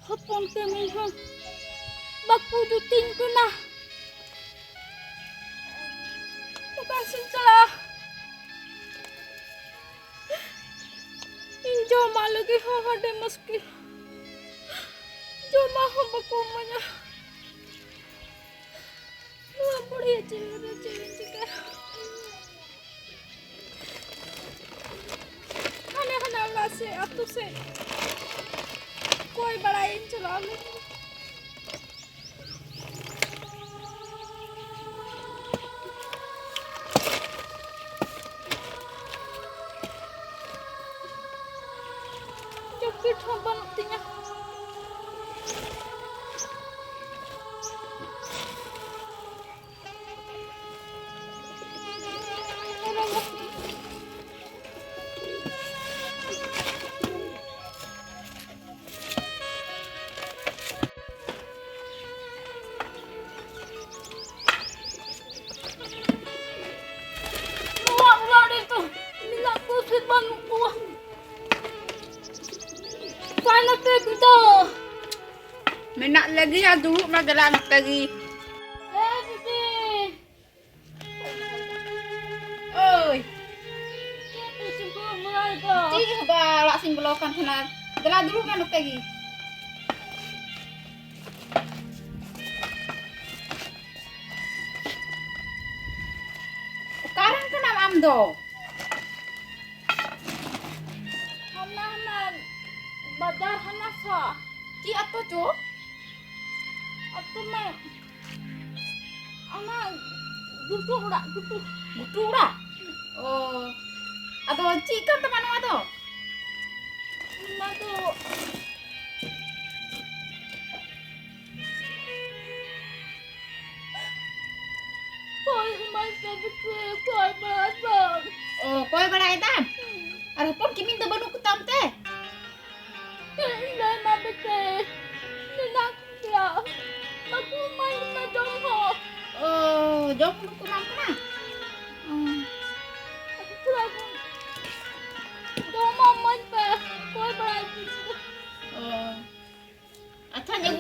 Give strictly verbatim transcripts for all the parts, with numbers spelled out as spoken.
ᱦᱚᱯᱚᱱ ᱛᱮ ᱢᱤᱧ ᱦᱚᱸ ᱵᱟᱠᱚ ᱡᱩᱛᱤᱧ ᱠᱟᱱᱟ᱾ ᱚᱠᱟ ᱥᱮᱫ ᱪᱟᱞᱟᱜᱼᱟ? ᱤᱧ ᱡᱚᱢᱟᱜ ᱞᱟᱹᱜᱤᱫ ᱦᱚᱸ ᱟᱹᱰᱤ ᱢᱩᱥᱠᱤᱞ᱾ ᱡᱚᱢᱟᱜ ᱦᱚᱸ ᱵᱟᱠᱚ ᱤᱢᱟᱹᱧᱟ᱾ ᱱᱚᱣᱟ ᱵᱩᱲᱦᱤ ᱡᱤᱣᱤ ᱨᱮ ᱪᱮᱫ ᱤᱧ ᱪᱤᱠᱟᱹᱭᱟ? ᱦᱟᱱᱮ ᱦᱟᱱᱟ ᱚᱲᱟᱜ ᱥᱮᱫ, ᱟᱹᱛᱩ ᱥᱮᱫ ᱠᱚᱭ ᱵᱟᱲᱟᱭᱤᱧ ᱪᱟᱞᱟᱣ ᱞᱮᱱ᱾ ᱡᱟᱹᱯᱤᱫ ᱦᱚᱸ ᱵᱟᱹᱱᱩᱜ ᱛᱤᱧᱟ᱾ ᱱᱚᱣᱟ ᱚᱲᱟᱜ ᱨᱮᱫᱚ ᱢᱮᱱᱟᱜ ᱠᱚ ᱥᱮ ᱵᱟᱹᱱᱩᱜ ᱠᱚᱣᱟ? ᱚᱠᱟᱭ ᱱᱟᱯᱮ ᱫᱚ? ᱢᱮᱱᱟᱜ ᱞᱮᱜᱮᱭᱟ, ᱫᱩᱲᱩᱵ ᱢᱮ ᱫᱮᱞᱟ ᱱᱚᱛᱮ ᱜᱮ᱾ ᱮ ᱵᱤᱴᱤ, ᱳᱭ᱾ ᱪᱮᱫ ᱯᱮ ᱪᱤᱠᱟᱹ ᱵᱟᱲᱟᱭᱮᱫᱟ? ᱪᱮᱫ ᱦᱚᱸ ᱵᱟᱝ, ᱚᱲᱟᱜ ᱥᱮᱫ ᱤᱧ ᱵᱚᱞᱚ ᱟᱠᱟᱱ ᱛᱟᱦᱮᱱᱟ᱾ ᱫᱮᱞᱟ ᱫᱩᱲᱩᱵ ᱢᱮ ᱱᱚᱛᱮ ᱜᱮ᱾ ᱚᱠᱟᱨᱮᱱ ᱠᱟᱱᱟᱢ ᱟᱢ ᱫᱚ? ᱦᱟᱱᱟ, ᱦᱟᱱᱟ ᱵᱟᱡᱟᱨ ᱦᱟᱱᱟ ᱥᱟ᱾ ᱪᱮᱫ ᱟᱛᱳ ᱪᱚ? ᱟᱛᱳ ᱢᱟ ᱚᱱᱟ ᱜᱷᱩᱴᱩ ᱚᱲᱟᱜ, ᱜᱷᱩᱴᱩ᱾ ᱜᱷᱩᱴᱩ ᱚᱲᱟᱜ? ᱚ, ᱟᱫᱚ ᱪᱮᱫ ᱠᱟᱱ ᱛᱟᱢᱟ ᱱᱚᱣᱟ ᱫᱚ? ᱚᱱᱟ ᱫᱚ ᱠᱚᱭ ᱮᱢᱟᱭ ᱯᱮ ᱵᱤᱴᱤ, ᱠᱚᱭ ᱵᱟᱲᱟᱭ ᱫᱟᱢ᱾ ᱚ, ᱠᱚᱭ ᱵᱟᱲᱟᱭ ᱫᱟᱢ? ᱦᱩᱸ᱾ ᱟᱨ ᱦᱚᱯᱚᱱ ᱠᱤᱢᱤᱱ ᱫᱚ ᱵᱟᱹᱱᱩᱜ ᱠᱚᱛᱟᱢ ᱛᱮ? ᱪᱮᱫ ᱤᱧ ᱞᱟᱹᱭ ᱟᱢᱟ ᱵᱤᱴᱤ, ᱢᱮᱱᱟᱜ ᱠᱚᱜᱮᱭᱟ, ᱵᱟᱠᱚ ᱮᱢᱟᱹᱧ ᱠᱟᱱᱟ ᱡᱚᱢ ᱦᱚᱸ᱾ ᱚ, ᱡᱚᱢ ᱦᱚᱸ ᱵᱟᱠᱚ ᱮᱢᱟᱢ ᱠᱟᱱᱟ? ᱚ᱾ ᱛᱷᱚᱲᱟ ᱜᱟᱱ ᱡᱚᱢᱟᱜ ᱮᱢᱟᱹᱧ ᱯᱮ, ᱠᱚᱭ ᱵᱟᱲᱟᱭ ᱯᱮ᱾ ᱚ᱾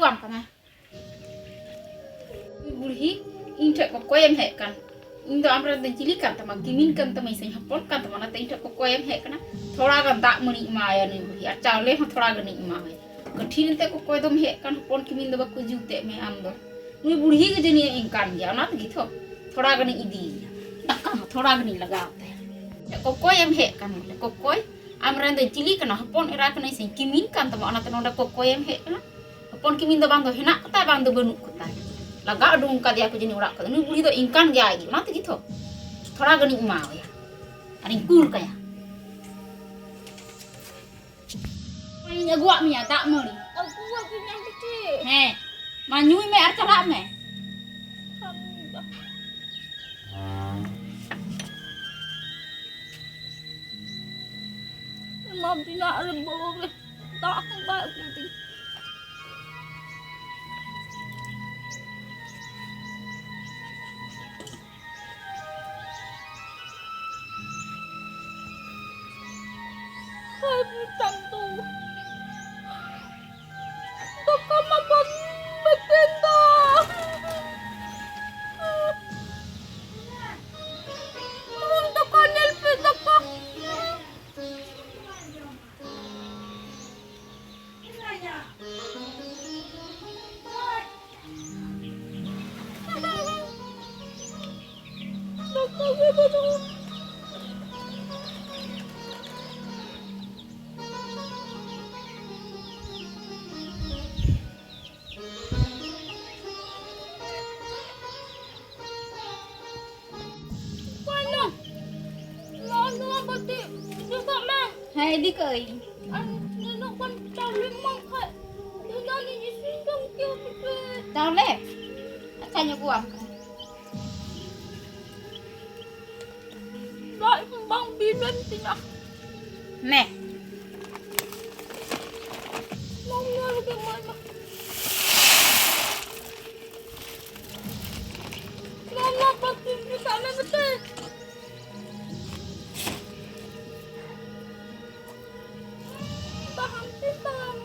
ᱵᱟᱝ ᱠᱟᱱᱟ᱾ ᱵᱩᱲᱦᱤ, ᱤᱧ ᱴᱷᱮᱱ ᱠᱚᱠᱚᱭᱮᱢ ᱦᱮᱡ ᱠᱟᱱ? ᱤᱧ ᱫᱚ ᱟᱢᱨᱮᱱ ᱫᱚᱧ ᱪᱤᱞᱤ ᱠᱟᱱ ᱛᱟᱢᱟ? ᱠᱤᱢᱤᱱ ᱠᱟᱱ ᱛᱟᱢᱟ ᱥᱮᱧ ᱦᱚᱯᱚᱱ ᱠᱟᱱ ᱛᱟᱢᱟ? ᱚᱱᱟᱛᱮ ᱤᱧ ᱴᱷᱮᱱ ᱠᱚᱠᱚᱭᱮᱢ ᱦᱮᱡ ᱠᱟᱱᱟ? ᱛᱷᱚᱲᱟ ᱜᱟᱱ ᱫᱟᱜ ᱢᱟᱹᱲᱤᱧ ᱮᱢᱟᱣᱟᱭᱟ ᱱᱩᱭ ᱵᱩᱲᱦᱤ, ᱟᱨ ᱪᱟᱣᱞᱮ ᱦᱚᱸ ᱛᱷᱚᱲᱟ ᱜᱟᱱᱤᱧ ᱮᱢᱟᱣᱟᱭᱟ᱾ ᱠᱟᱹᱴᱷᱤᱱ ᱮᱱᱛᱮ ᱠᱚᱠᱚᱭ ᱫᱚᱢ ᱦᱮᱡ ᱠᱟᱱ, ᱦᱚᱯᱚᱱ ᱠᱤᱢᱤᱱ ᱫᱚ ᱵᱟᱠᱚ ᱡᱩᱛᱮᱫ ᱢᱮ ᱟᱢ ᱫᱚ᱾ ᱱᱩᱭ ᱵᱩᱲᱦᱤ ᱜᱮ ᱡᱟᱹᱱᱤᱡ ᱤᱧ ᱠᱟᱱ ᱜᱮᱭᱟ, ᱚᱱᱟ ᱛᱮᱜᱮ ᱛᱷᱚ ᱛᱷᱚᱲᱟ ᱜᱟᱱᱤᱧ ᱤᱫᱤᱭᱮᱭᱟ᱾ ᱫᱟᱠᱟ ᱦᱚᱸ ᱛᱷᱚᱲᱟ ᱜᱟᱱᱤᱧ ᱞᱟᱜᱟᱣ ᱛᱟᱭᱟ᱾ ᱠᱚᱠᱚᱭᱮᱢ ᱦᱮᱡ ᱠᱟᱱ ᱵᱚᱞᱮ, ᱠᱚᱠᱚᱭ? ᱟᱢᱨᱮᱱ ᱫᱚ ᱪᱤᱞᱤ ᱠᱟᱱᱟ? ᱦᱚᱯᱚᱱ ᱮᱨᱟ ᱠᱟᱹᱱᱟᱹᱧ ᱥᱮᱧ ᱠᱤᱢᱤᱱ ᱠᱟᱱ ᱛᱟᱢᱟ, ᱚᱱᱟᱛᱮ ᱱᱚᱰᱮ ᱠᱚᱠᱚᱭᱮᱢ ᱦᱮᱡ ᱠᱟᱱᱟ? ᱦᱚᱯᱚᱱ ᱠᱤᱢᱤᱱ ᱫᱚ ᱵᱟᱝ ᱫᱚ ᱦᱮᱱᱟᱜ ᱠᱚᱛᱟᱭ, ᱵᱟᱝ ᱫᱚ ᱵᱟᱹᱱᱩᱜ ᱠᱚᱛᱟᱭ᱾ ᱞᱟᱜᱟ ᱩᱰᱩᱝ ᱠᱟᱫᱮᱭᱟ ᱠᱚ ᱡᱟᱹᱱᱤᱡ ᱚᱲᱟᱜ ᱠᱷᱚᱱ᱾ ᱱᱩᱭ ᱵᱩᱲᱦᱤ ᱫᱚ ᱤᱧ ᱠᱟᱱ ᱜᱮᱭᱟ ᱟᱡ ᱜᱮ, ᱚᱱᱟ ᱛᱮᱜᱮ ᱛᱷᱚ ᱛᱷᱚᱲᱟ ᱜᱟᱱᱤᱧ ᱮᱢᱟᱣᱟᱭᱟ ᱟᱨᱤᱧ ᱠᱩᱞ ᱠᱟᱭᱟ᱾ ᱤᱧ ᱟᱹᱜᱩᱣᱟᱜ ᱢᱮᱭᱟ ᱫᱟᱜ ᱢᱟᱹᱲᱤ᱾ ᱟᱹᱜᱩᱣᱟᱜ ᱢᱮᱭᱟ ᱵᱤᱴᱤ᱾ ᱦᱮᱸ, ᱢᱟ ᱧᱩᱭ ᱢᱮ ᱟᱨ ᱪᱟᱞᱟᱜ ᱢᱮ᱾ ᱢᱟ ᱵᱮᱱᱟᱜ ᱨᱮ ᱵᱚᱞᱚ ᱨᱮ ᱫᱟᱜ ᱦᱚᱸ ᱵᱟᱭ ᱟᱹᱜᱩ ᱫᱤᱧ᱾ ᱦᱟᱭ ᱨᱮ ᱪᱟᱸᱫᱚ, ᱫᱟᱠᱟ ᱢᱟ ᱵᱟᱹᱧ ᱢᱮᱛᱮᱱ ᱫᱟ᱾ ᱫᱟᱠᱟ ᱧᱮᱞ ᱯᱮ, ᱫᱟᱠᱟ᱾ ᱚᱠᱚᱭ ᱱᱟ? ᱱᱚᱣᱟ, ᱱᱚᱣᱟ ᱵᱟᱹᱴᱤ ᱤᱫᱤ ᱠᱟᱜ ᱢᱮ᱾ ᱦᱮᱸ, ᱤᱫᱤ ᱠᱟᱜ ᱟᱹᱧ᱾ ᱟᱨ ᱱᱩᱱᱟᱹᱜ ᱜᱟᱱ ᱪᱟᱣᱞᱮ ᱮᱢᱟᱢ ᱠᱷᱟᱡ, ᱫᱷᱤᱱᱟᱹᱱ ᱤᱧ ᱤᱥᱤᱱ ᱡᱚᱢ ᱠᱮᱭᱟ ᱯᱤᱴᱷᱟᱹ᱾ ᱪᱟᱣᱞᱮ? ᱟᱪᱪᱷᱟᱧ ᱟᱹᱜᱩᱣᱟᱢ ᱠᱟᱱᱟ᱾ ᱞᱟᱡ ᱦᱚᱸ ᱵᱟᱝ ᱵᱤ ᱞᱮᱱ ᱛᱤᱧᱟ᱾ ᱱᱮ᱾ ᱱᱚᱣᱟ ᱧᱮᱞ ᱜᱮ ᱢᱟᱭᱟ᱾ ᱱᱚᱣᱟ ᱯᱟᱹᱛᱤ ᱢᱮᱥᱟᱜ ᱢᱮ ᱵᱮᱴᱮ᱾ ᱛᱟᱦᱟᱱ ᱛᱤᱧ ᱛᱟᱦᱟᱱ᱾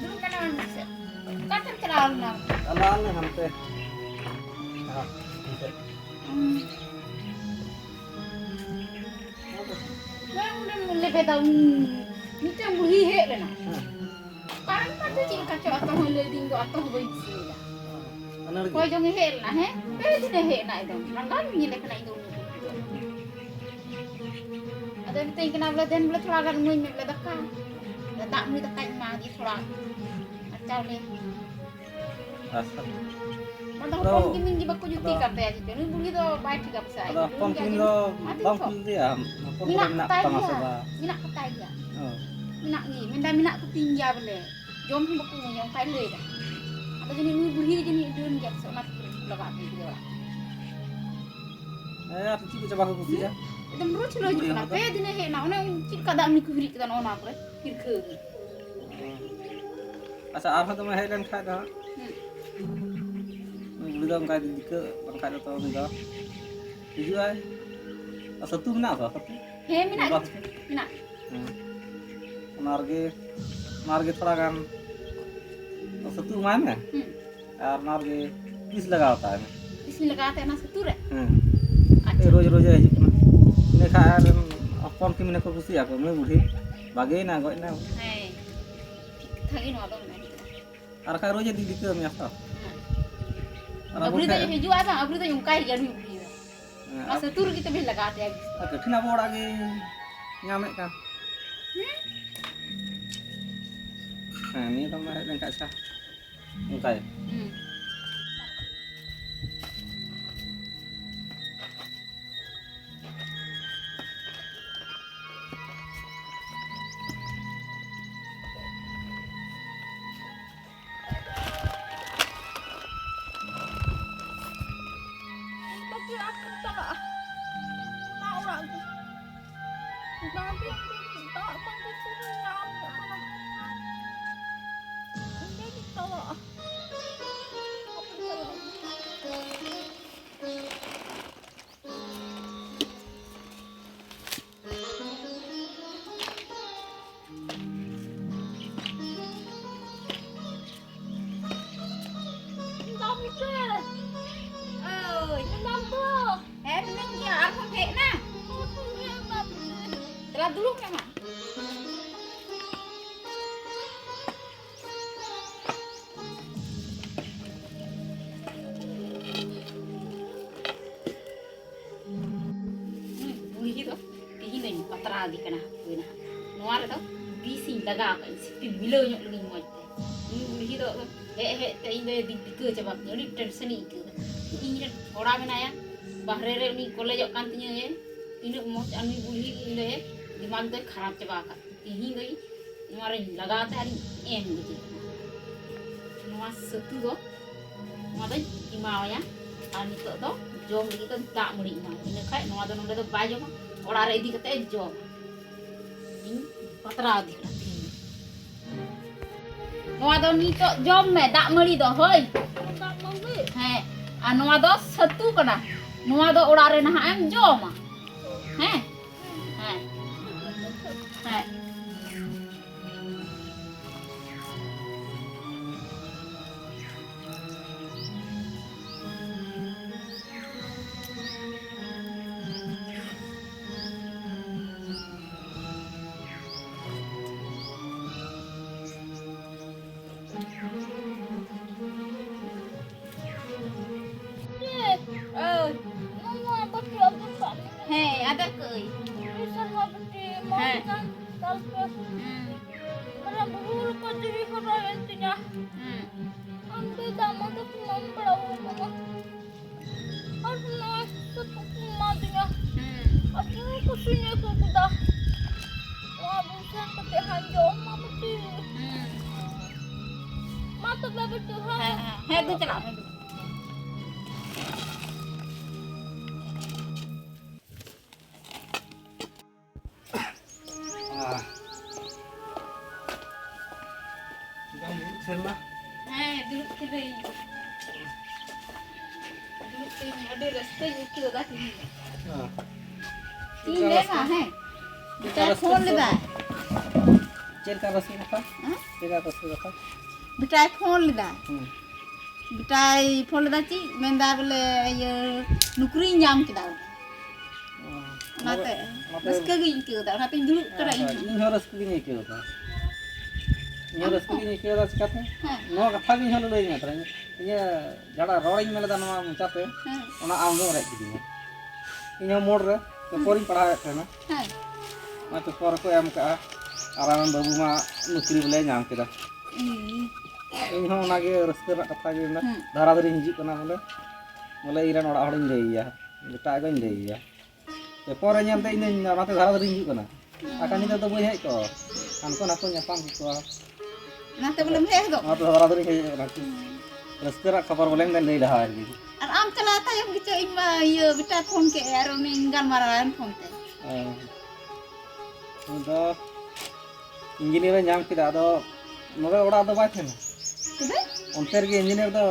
ᱫᱩᱲᱩᱵ ᱠᱟᱱᱟ ᱥᱮ? ᱚᱠᱟ ᱛᱮᱢ ᱪᱟᱞᱟᱣ ᱞᱮᱱᱟ? ᱪᱟᱞᱟᱣ ᱞᱮᱱᱟ ᱦᱟᱱᱛᱮ᱾ ᱦᱟᱴ ᱥᱮᱫ᱾ ᱦᱩᱸ᱾ ᱵᱟᱝ, ᱚᱸᱰᱮᱢ ᱞᱮᱵᱮᱫᱟ, ᱩᱱ ᱢᱤᱫᱴᱟᱝ ᱵᱩᱲᱦᱤ ᱦᱮᱡ ᱞᱮᱱᱟ᱾ ᱦᱮᱸ᱾ ᱯᱟᱨᱚᱢ ᱠᱟᱛᱮ ᱪᱮᱫ ᱞᱮᱠᱟ ᱪᱚ ᱟᱛᱚ ᱦᱚᱸ ᱞᱟᱹᱭ ᱫᱤᱧ ᱫᱚ ᱟᱛᱚ ᱦᱚᱸ ᱵᱟᱹᱧ ᱫᱤᱥᱟᱹᱭᱮᱫᱟ᱾ ᱚᱱᱟ ᱨᱮᱜᱮ? ᱚᱠᱚᱭ ᱪᱚᱝ ᱮ ᱦᱮᱡ ᱞᱮᱱᱟ, ᱦᱮᱸ? ᱯᱮ ᱫᱤᱱᱮ ᱦᱮᱡ ᱮᱱᱟ ᱮᱠᱫᱚᱢ᱾ ᱞᱟᱸᱜᱟ ᱜᱤᱧ ᱧᱮᱞᱮ ᱠᱟᱱᱟ ᱤᱧ ᱫᱚ ᱩᱱᱤ ᱫᱚ᱾ ᱟᱫᱚ ᱢᱤᱛᱟᱹᱧ ᱠᱟᱱᱟ ᱵᱚᱞᱮ, "ᱫᱮᱱ ᱵᱚᱞᱮ ᱛᱷᱚᱲᱟ ᱜᱟᱱ ᱤᱢᱟᱹᱧ ᱢᱮ ᱵᱚᱞᱮ ᱫᱟᱠᱟ᱾ ᱫᱟᱜ ᱢᱟᱹᱰᱤ ᱫᱟᱠᱟᱧ ᱮᱢᱟ ᱫᱮ ᱛᱷᱚᱲᱟ᱾ ᱟᱨ ᱪᱟᱣᱞᱮ᱾" ᱟᱪᱪᱷᱟ᱾ ᱟᱫᱚ ᱟᱫᱚ ᱦᱚᱯᱚᱱ ᱠᱤᱢᱤᱱ ᱜᱮ ᱵᱟᱠᱚ ᱡᱩᱛᱤ ᱟᱫᱚ ᱠᱟᱱ ᱛᱟᱭᱟ ᱪᱮᱫ ᱪᱚ᱾ ᱱᱩᱭ ᱵᱩᱲᱦᱤ ᱫᱚ ᱵᱟᱭ ᱴᱷᱤᱠᱟ ᱯᱟᱥᱮ ᱟᱡ ᱟᱫᱚ ᱫᱚ᱾ ᱦᱚᱯᱚᱱ ᱩᱱᱤ ᱜᱮ ᱠᱤᱢᱤᱱ ᱟᱸᱡᱚᱢ ᱫᱚ ᱢᱟ ᱵᱟᱢ ᱛᱤᱥ ᱦᱚᱸ᱾ ᱠᱩᱞᱤ ᱞᱮᱫᱮᱭᱟ? ᱦᱚᱯᱚᱱ ᱠᱚᱫᱚ ᱢᱮᱱᱟᱜ ᱢᱮᱱᱟᱜ ᱠᱚᱛᱟᱭ ᱛᱟᱢᱟ ᱥᱮ ᱜᱮᱭᱟ᱾ ᱵᱟᱝ? ᱢᱮᱱᱟᱜ ᱠᱚᱛᱟᱭ ᱜᱮᱭᱟ᱾ ᱚ᱾ ᱢᱮᱱᱟᱜ ᱜᱮ᱾ ᱢᱮᱱᱫᱟ ᱢᱮᱱᱟᱜ ᱠᱚᱛᱤᱧ ᱜᱮᱭᱟ ᱵᱚᱞᱮ᱾ ᱡᱚᱢ ᱦᱚᱸ ᱵᱟᱠᱚ ᱤᱢᱟᱹᱧᱟ, ᱚᱱᱠᱟᱭ ᱞᱟᱹᱭᱫᱟ᱾ ᱟᱫᱚ ᱡᱟᱹᱱᱤᱡ ᱱᱩᱭ ᱵᱩᱲᱦᱤ ᱜᱮ ᱡᱟᱹᱱᱤᱡ ᱰᱟᱹᱱ ᱜᱮᱭᱟ ᱥᱮ ᱚᱱᱟ ᱠᱷᱟᱹᱛᱤᱨ ᱠᱚ ᱞᱟᱜᱟᱣ ᱠᱮᱫᱮ ᱜᱤᱫᱽᱨᱟᱹ ᱚᱲᱟᱜ᱾ ᱦᱮᱸ, ᱟᱨ ᱪᱮᱫ ᱠᱚ ᱪᱟᱵᱟ ᱠᱚ ᱠᱩᱥᱤᱭᱟᱜᱼᱟ? ᱮᱠᱫᱚᱢ ᱨᱳᱡᱽ ᱦᱤᱞᱳᱜ ᱦᱤᱡᱩᱜ ᱠᱟᱱᱟ᱾ ᱯᱮ ᱫᱤᱱᱮ ᱦᱮᱡ ᱮᱱᱟ᱾ ᱚᱱᱮ ᱪᱮᱫ ᱞᱮᱠᱟ ᱫᱟᱜ ᱢᱟᱹᱰᱤ ᱠᱚ ᱦᱤᱨᱤᱡ ᱠᱮᱫᱟ ᱱᱚᱜᱼᱚ ᱱᱚᱣᱟ ᱠᱚᱨᱮ, ᱦᱤᱨᱠᱷᱟᱹ ᱜᱮ᱾ ᱟᱪᱪᱷᱟ, ᱟᱨᱦᱚᱸ ᱫᱚᱢᱮ ᱦᱮᱡ ᱞᱮᱱ ᱠᱷᱟᱡ ᱫᱚ ᱦᱟᱸᱜ᱾ ᱦᱩᱸ᱾ ᱩᱱᱤ ᱵᱩᱲᱦᱤ ᱫᱚ ᱚᱱᱠᱟᱭ ᱫᱤᱠᱟᱹ, ᱵᱟᱝᱠᱷᱟᱡ ᱫᱚ ᱛᱚ ᱩᱱᱤ ᱫᱚ ᱦᱤᱡᱩᱜᱼᱟᱭ᱾ ᱟᱨ ᱥᱟᱹᱛᱩ ᱢᱮᱱᱟᱜᱼᱟ ᱛᱚ, ᱥᱟᱹᱛᱩ? ᱦᱮᱸ, ᱢᱮᱱᱟᱜ ᱵᱟᱯ- ᱜᱮᱭᱟ, ᱢᱮᱱᱟᱜ᱾ ᱦᱮᱸ᱾ ᱚᱱᱟ ᱨᱮᱜᱮ, ᱚᱱᱟ ᱨᱮᱜᱮ ᱛᱷᱚᱲᱟ ᱜᱟᱱ ᱥᱟᱹᱛᱩ ᱮᱢᱟᱭ ᱢᱮ᱾ ᱦᱩᱸ᱾ ᱟᱨ ᱚᱱᱟ ᱨᱮᱜᱮ ᱵᱤᱥ ᱞᱟᱜᱟᱣ ᱛᱟᱭ ᱢᱮ᱾ ᱵᱤᱥᱤᱧ ᱞᱟᱜᱟᱣ ᱛᱟᱭᱟ ᱚᱱᱟ ᱥᱟᱹᱛᱩ ᱨᱮ? ᱦᱮᱸ᱾ ᱟᱪᱪᱷᱟ᱾ ᱨᱳᱡᱽ ᱨᱳᱡᱽ ᱮ ᱦᱤᱡᱩᱜ ᱠᱟᱱᱟ᱾ ᱤᱱᱟᱹ ᱠᱷᱟᱱ ᱟᱨ ᱦᱚᱯᱚᱱ ᱠᱤᱱ ᱢᱮᱱᱟ ᱠᱚ ᱠᱩᱥᱤᱭᱟᱜᱼᱟ ᱠᱚ, ᱱᱩᱭ ᱵᱩᱰᱷᱤ ᱵᱟᱜᱮᱭᱮᱱᱟ, ᱜᱚᱡ ᱮᱱᱟ᱾ ᱦᱮᱸ, ᱴᱷᱤᱠ ᱠᱟᱛᱷᱟ ᱜᱮ ᱱᱚᱣᱟ ᱫᱚ ᱢᱮᱱ ᱠᱮᱫᱟ᱾ ᱟᱨ ᱵᱟᱠᱷᱟᱡ ᱨᱳᱡᱽ ᱮ ᱫᱤᱠᱟᱹ ᱢᱮᱭᱟ ᱛᱚ᱾ ᱦᱮᱸ᱾ ᱟᱨ ᱟᱵᱚ ᱟᱵᱨᱤ ᱫᱚ ᱴᱷᱮᱡ ᱦᱤᱡᱩᱜᱼᱟ ᱵᱟᱝ, ᱟᱵᱨᱤ ᱫᱚ ᱚᱱᱠᱟᱭ ᱜᱮᱭᱟ ᱱᱩᱭ ᱵᱩᱰᱷᱤ ᱫᱚ᱾ ᱦᱮᱸ, ᱟᱨ ᱟᱵ- ᱥᱟᱹᱛᱩ ᱨᱮᱜᱮ ᱛᱚᱵᱮ ᱞᱟᱜᱟᱣ ᱛᱟᱭᱟ ᱵᱤᱥ᱾ ᱟᱨ ᱠᱟᱹᱴᱷᱤᱱ ᱟᱵᱚ ᱚᱲᱟᱜ ᱜᱮ ᱧᱟᱢᱮᱫ ᱠᱟᱱ᱾ ᱦᱮᱸ? ᱦᱮᱸ, ᱱᱤᱭᱟᱹ ᱫᱚᱢ ᱦᱮᱡ ᱞᱮᱱᱠᱷᱟᱡ ᱟᱪᱪᱷᱟ᱾ ᱚᱱᱠᱟᱭ᱾ ᱦᱩᱸ᱾ ᱵᱟᱯᱮ ᱟᱹᱛᱩ ᱪᱟᱞᱟᱜᱼᱟ᱾ ᱚᱱᱟ ᱚᱲᱟᱜ ᱜᱮ᱾ ᱵᱟᱝ ᱫᱚ ᱫᱟᱜ ᱵᱟᱝ ᱫᱚ ᱪᱮᱫ ᱦᱚᱸ ᱧᱟᱢ ᱠᱟᱱᱟ᱾ ᱚᱸᱰᱮ ᱜᱮ ᱪᱟᱞᱟᱜᱼᱟ᱾ ᱠᱟᱱᱟ, ᱦᱩᱭᱱᱟ᱾ ᱱᱚᱣᱟ ᱨᱮᱫᱚ ᱵᱤᱥ ᱤᱧ ᱞᱟᱜᱟᱣ ᱠᱟᱜᱼᱟ, ᱥᱤᱯᱤ ᱢᱤᱞᱟᱹᱣ ᱧᱚᱜ ᱞᱮᱜᱤᱧ ᱢᱚᱡᱽ ᱛᱮ᱾ ᱩᱱᱤ ᱵᱩᱲᱦᱤ ᱫᱚ ᱦᱮᱡ ᱦᱮᱡ ᱛᱮ ᱤᱧ ᱫᱚᱭ ᱵᱤ-, ᱵᱤᱠᱟᱹᱣ ᱪᱟᱵᱟ ᱠᱤᱧᱟ, ᱟᱹᱰᱤ ᱴᱮᱱᱥᱮᱱᱤᱧ ᱟᱹᱭᱠᱟᱹᱣ ᱮᱫᱟ᱾ ᱤᱧ ᱨᱮᱱ ᱠᱚᱲᱟ ᱢᱮᱱᱟᱭᱟ, ᱵᱟᱦᱨᱮ ᱨᱮ ᱩᱱᱤ ᱠᱚᱞᱮᱡᱚᱜ ᱠᱟᱱ ᱛᱤᱧᱟᱹ, ᱤᱱᱟᱹᱜ ᱢᱚᱡᱽ, ᱟᱨ ᱩᱱᱤ ᱵᱩᱲᱦᱤ ᱤᱧ ᱫᱚᱭ ᱫᱤᱢᱟᱜᱽ ᱫᱚᱭ ᱠᱷᱟᱨᱟᱯ ᱪᱟᱵᱟ ᱟᱠᱟᱫ ᱛᱤᱧᱟ᱾ ᱛᱤᱦᱤᱧ ᱫᱚ ᱤᱧ ᱱᱚᱣᱟ ᱨᱮᱧ ᱞᱟᱜᱟᱣ ᱛᱮ ᱟᱨᱤᱧ ᱮᱢ ᱜᱤᱰᱤ ᱠᱟᱜᱼᱟ᱾ ᱱᱚᱣᱟ ᱥᱟᱹᱛᱩ ᱫᱚ, ᱱᱚᱣᱟ ᱫᱚᱧ ᱮᱢᱟᱣᱟᱭᱟ᱾ ᱟᱨ ᱱᱤᱛᱚᱜ ᱫᱚ ᱡᱚᱢ ᱞᱟᱹᱜᱤᱫ ᱫᱚ ᱫᱟᱜ ᱢᱟᱹᱲᱤᱧ ᱮᱢᱟᱣᱟᱭᱟ᱾ ᱤᱱᱟᱹ ᱠᱷᱟᱡ ᱱᱚᱣᱟ ᱫᱚ ᱱᱚᱰᱮ ᱫᱚ ᱵᱟᱭ ᱡᱚᱢᱟ, ᱚᱲᱟᱜ ᱨᱮ ᱤᱫᱤ ᱠᱟᱛᱮ ᱮ ᱡᱚᱢᱟ᱾ ᱤᱧ ᱵᱟᱛᱨᱟᱣ ᱤᱫᱤ ᱠᱟᱜᱼᱟ ᱛᱤᱦᱤᱧ ᱫᱚ᱾ ᱱᱚᱣᱟ ᱫᱚ ᱱᱤᱛᱚᱜ ᱡᱚᱢ ᱢᱮ, ᱫᱟᱜ ᱢᱟᱹᱲᱤ ᱫᱚ, ᱦᱳᱭ᱾ ᱫᱟᱜ ᱢᱟᱹᱲᱤ? ᱦᱮᱸ, ᱟᱨ ᱱᱚᱣᱟ ᱫᱚ ᱥᱟᱹᱛᱩ ᱠᱟᱱᱟ᱾ ᱱᱚᱣᱟ ᱫᱚ ᱚᱲᱟᱜ ᱨᱮ ᱱᱟᱦᱟᱜ ᱮᱢ ᱡᱚᱢᱟ᱾ ᱦᱮᱸ? ᱦᱮᱸ᱾ ᱦᱮᱸ᱾ ᱦᱮᱸ, ᱟᱫᱚ ᱠᱟᱹᱭ᱾ ᱦᱮᱸ᱾ ᱦᱩᱸ᱾ ᱦᱩᱸ᱾ ᱟᱨ ᱱᱚᱣᱟ ᱥᱩᱯ ᱠᱚ ᱮᱢᱟᱫᱤᱧᱟ᱾ ᱦᱩᱸ᱾ ᱟᱹᱰᱤ ᱠᱩᱥᱤᱧ ᱟᱹᱭᱠᱟᱹᱣ ᱠᱮᱫᱟ᱾ ᱱᱚᱣᱟ ᱵᱚᱱ ᱥᱮᱱ ᱠᱟᱛᱮ ᱦᱟᱸᱜ ᱡᱚᱢᱟ ᱵᱤᱴᱤ᱾ ᱦᱩᱸ᱾ ᱢᱟ ᱛᱚᱵᱮ ᱵᱤᱴᱤ, ᱦᱮᱸ? ᱦᱮᱸ, ᱦᱮᱸ, ᱦᱮᱸ, ᱫᱩ ᱪᱟᱞᱟᱜ ᱢᱮ, ᱫᱩ᱾ ᱟᱦ᱾ ᱡᱚᱢ ᱫᱩᱲᱩᱵ ᱥᱮᱱ ᱱᱟ᱾ ᱦᱮᱸ, ᱫᱩᱲᱩᱵ ᱠᱤᱫᱟᱹᱧ᱾ ᱫᱩᱲᱩᱵ ᱠᱤᱫᱟᱹᱧ, ᱟᱹᱰᱤ ᱨᱟᱹᱥᱠᱟᱹᱧ ᱟᱹᱭᱠᱟᱹᱣ ᱮᱫᱟ ᱛᱤᱦᱤᱧ ᱫᱚ᱾ ᱦᱮᱸ᱾ ᱤᱧ ᱞᱟᱹᱭ ᱢᱟ, ᱦᱮᱸ᱾ ᱪᱮᱫ ᱞᱮᱠᱟ ᱵᱮᱴᱟᱭ ᱨᱟᱹᱥᱠᱟᱹ ᱯᱷᱳᱱ ᱫᱚ? ᱞᱮᱫᱟᱭ᱾ ᱪᱮᱫ ᱞᱮᱠᱟ ᱨᱟᱹᱥᱠᱟᱹ ᱠᱟᱛᱷᱟ? ᱦᱮᱸ? ᱪᱮᱫ ᱞᱮᱠᱟ ᱨᱟᱹᱥᱠᱟᱹ ᱠᱟᱛᱷᱟ? ᱵᱮᱴᱟᱭ ᱯᱷᱳᱱ ᱞᱮᱫᱟᱭ᱾ ᱦᱩᱸ᱾ ᱵᱮᱴᱟᱭ ᱯᱷᱳᱱ ᱞᱮᱫᱟ ᱪᱮᱫ? ᱢᱮᱱᱫᱟ ᱵᱚᱞᱮ, ᱤᱭᱟᱹ, ᱱᱩᱠᱨᱤᱧ ᱧᱟᱢ ᱠᱮᱫᱟ᱾ ᱚ, ᱚᱱᱟᱛᱮ ᱚᱱᱟᱛᱮ ᱨᱟᱹᱥᱠᱟᱹ ᱜᱤᱧ ᱟᱹᱭᱠᱟᱹᱣ ᱮᱫᱟ, ᱚᱱᱟᱛᱮᱧ ᱫᱩᱲᱩᱵ ᱠᱟᱱᱟ ᱦᱮᱸ, ᱤᱧ ᱦᱚᱸ᱾ ᱤᱧ ᱦᱚᱸ ᱨᱟᱹᱥᱠᱟᱹ ᱜᱤᱧ ᱟᱹᱭᱠᱟᱹᱣ ᱮᱫᱟ᱾ ᱤᱧ ᱦᱚᱸ ᱟᱢ ᱨᱟᱹᱥᱠᱟᱹ ᱦᱚᱸ? ᱜᱤᱧ ᱟᱹᱭᱠᱟᱹᱣ ᱮᱫᱟ, ᱪᱤᱠᱟᱹᱛᱮ? ᱦᱮᱸ᱾ ᱱᱚᱣᱟ ᱠᱟᱛᱷᱟ ᱜᱤᱧ ᱦᱚᱸ ᱞᱟᱹᱞᱟᱹᱭ ᱢᱮ ᱛᱟᱨᱟ᱾ ᱤᱧᱟᱹᱜ ᱡᱟᱦᱟᱸᱴᱟᱜ ᱨᱚᱲᱤᱧ ᱢᱮᱱ ᱞᱮᱫᱟ ᱱᱚᱣᱟ ᱢᱚᱪᱟᱛᱮ, ᱦᱮᱸ᱾ ᱚᱱᱟ ᱟᱢᱜᱮᱢ ᱨᱮᱡ ᱠᱤᱫᱤᱧᱟ᱾ ᱤᱧ ᱦᱚᱸ ᱢᱳᱲ ᱨᱮ ᱦᱮᱸ᱾ ᱯᱮᱯᱟᱨᱤᱧ ᱯᱟᱲᱦᱟᱣᱮᱫ ᱛᱟᱦᱮᱱᱟ᱾ ᱦᱮᱸ᱾ ᱚᱱᱟ ᱯᱮᱯᱟᱨ ᱨᱮᱠᱚ ᱮᱢ ᱠᱟᱜᱼᱟ, ᱟᱨ ᱟᱢ ᱵᱟᱹᱵᱩ ᱢᱟ ᱱᱚᱠᱨᱤ ᱵᱚᱞᱮ ᱧᱟᱢ ᱠᱮᱫᱟ᱾ ᱤᱧ ᱦᱚᱸ ᱚᱱᱟᱜᱮ ᱨᱟᱹᱥᱠᱟᱹ ᱨᱮᱱᱟᱜ ᱠᱟᱛᱷᱟ ᱜᱮ ᱢᱮᱱᱟᱜᱼᱟ᱾ ᱦᱩᱸ᱾ ᱫᱷᱟᱨᱟ ᱫᱷᱟᱨᱤᱧ ᱦᱤᱡᱩᱜ ᱠᱟᱱᱟ ᱵᱚᱞᱮ, ᱵᱚᱞᱮ ᱤᱧ ᱨᱮᱱ ᱚᱲᱟᱜ ᱦᱚᱲᱤᱧ ᱞᱟᱹᱭ ᱟᱭᱟ, ᱵᱮᱴᱟ ᱜᱚᱧ ᱞᱟᱹᱭ ᱟᱭᱟ᱾ ᱯᱮᱯᱟᱨ ᱨᱮ ᱧᱮᱞᱛᱮ ᱤᱧ ᱫᱚᱧ ᱚᱱᱟᱛᱮ ᱫᱷᱟᱨᱟ ᱫᱷᱟᱨᱤᱧ ᱦᱤᱡᱩᱜ ᱠᱟᱱᱟ᱾ ᱟᱠᱷᱟᱱ ᱧᱤᱫᱟᱹ ᱫᱚ ᱵᱟᱹᱧ ᱦᱮᱡ ᱠᱚᱜᱼᱟ, ᱦᱟᱱᱠᱩ ᱱᱟᱠᱚ ᱧᱟᱯᱟᱢ ᱠᱮᱠᱚᱣᱟ᱾ ᱚᱱᱟᱛᱮ ᱵᱚᱞᱮᱢ ᱦᱮᱡ ᱦᱚᱫᱚᱜ ᱚᱱᱟᱛᱮ ᱠᱟᱱᱟ᱾ ᱫᱷᱟᱨᱟ ᱫᱷᱟᱨᱤᱧ ᱦᱮᱡ ᱠᱟᱱᱟ᱾ ᱦᱩᱸ᱾ ᱨᱟᱹᱥᱠᱟᱹ ᱨᱮᱱᱟᱜ ᱠᱷᱚᱵᱚᱨ ᱵᱚᱞᱮᱧ ᱞᱟᱹᱭ ᱞᱟᱦᱟ ᱟᱨᱠᱤ᱾ ᱟᱨ ᱟᱢ ᱪᱟᱞᱟᱣ ᱛᱟᱭᱚᱢ ᱜᱮᱪᱚ ᱤᱧ ᱢᱟ ᱤᱭᱟᱹ ᱵᱮᱴᱟᱭ ᱯᱷᱳᱱ ᱠᱮᱫ ᱟᱨ ᱩᱱᱤᱧ ᱜᱟᱞᱢᱟᱨᱟᱣ ᱮᱱ ᱯᱷᱳᱱ ᱛᱮ᱾ ᱦᱮᱸ᱾ ᱩᱱᱤ ᱫᱚ ᱤᱧᱡᱤᱱᱤᱭᱟᱨ ᱮ ᱧᱟᱢ ᱠᱮᱫᱟ, ᱟᱫᱚ ᱱᱚᱰᱮ ᱚᱲᱟᱜ ᱫᱚ ᱵᱟᱭ ᱛᱟᱦᱮᱱᱟ᱾ ᱛᱚᱵᱮ? ᱚᱱᱛᱮ ᱨᱮᱜᱮ ᱤᱧᱡᱤᱱᱤᱭᱟᱨ ᱫᱚ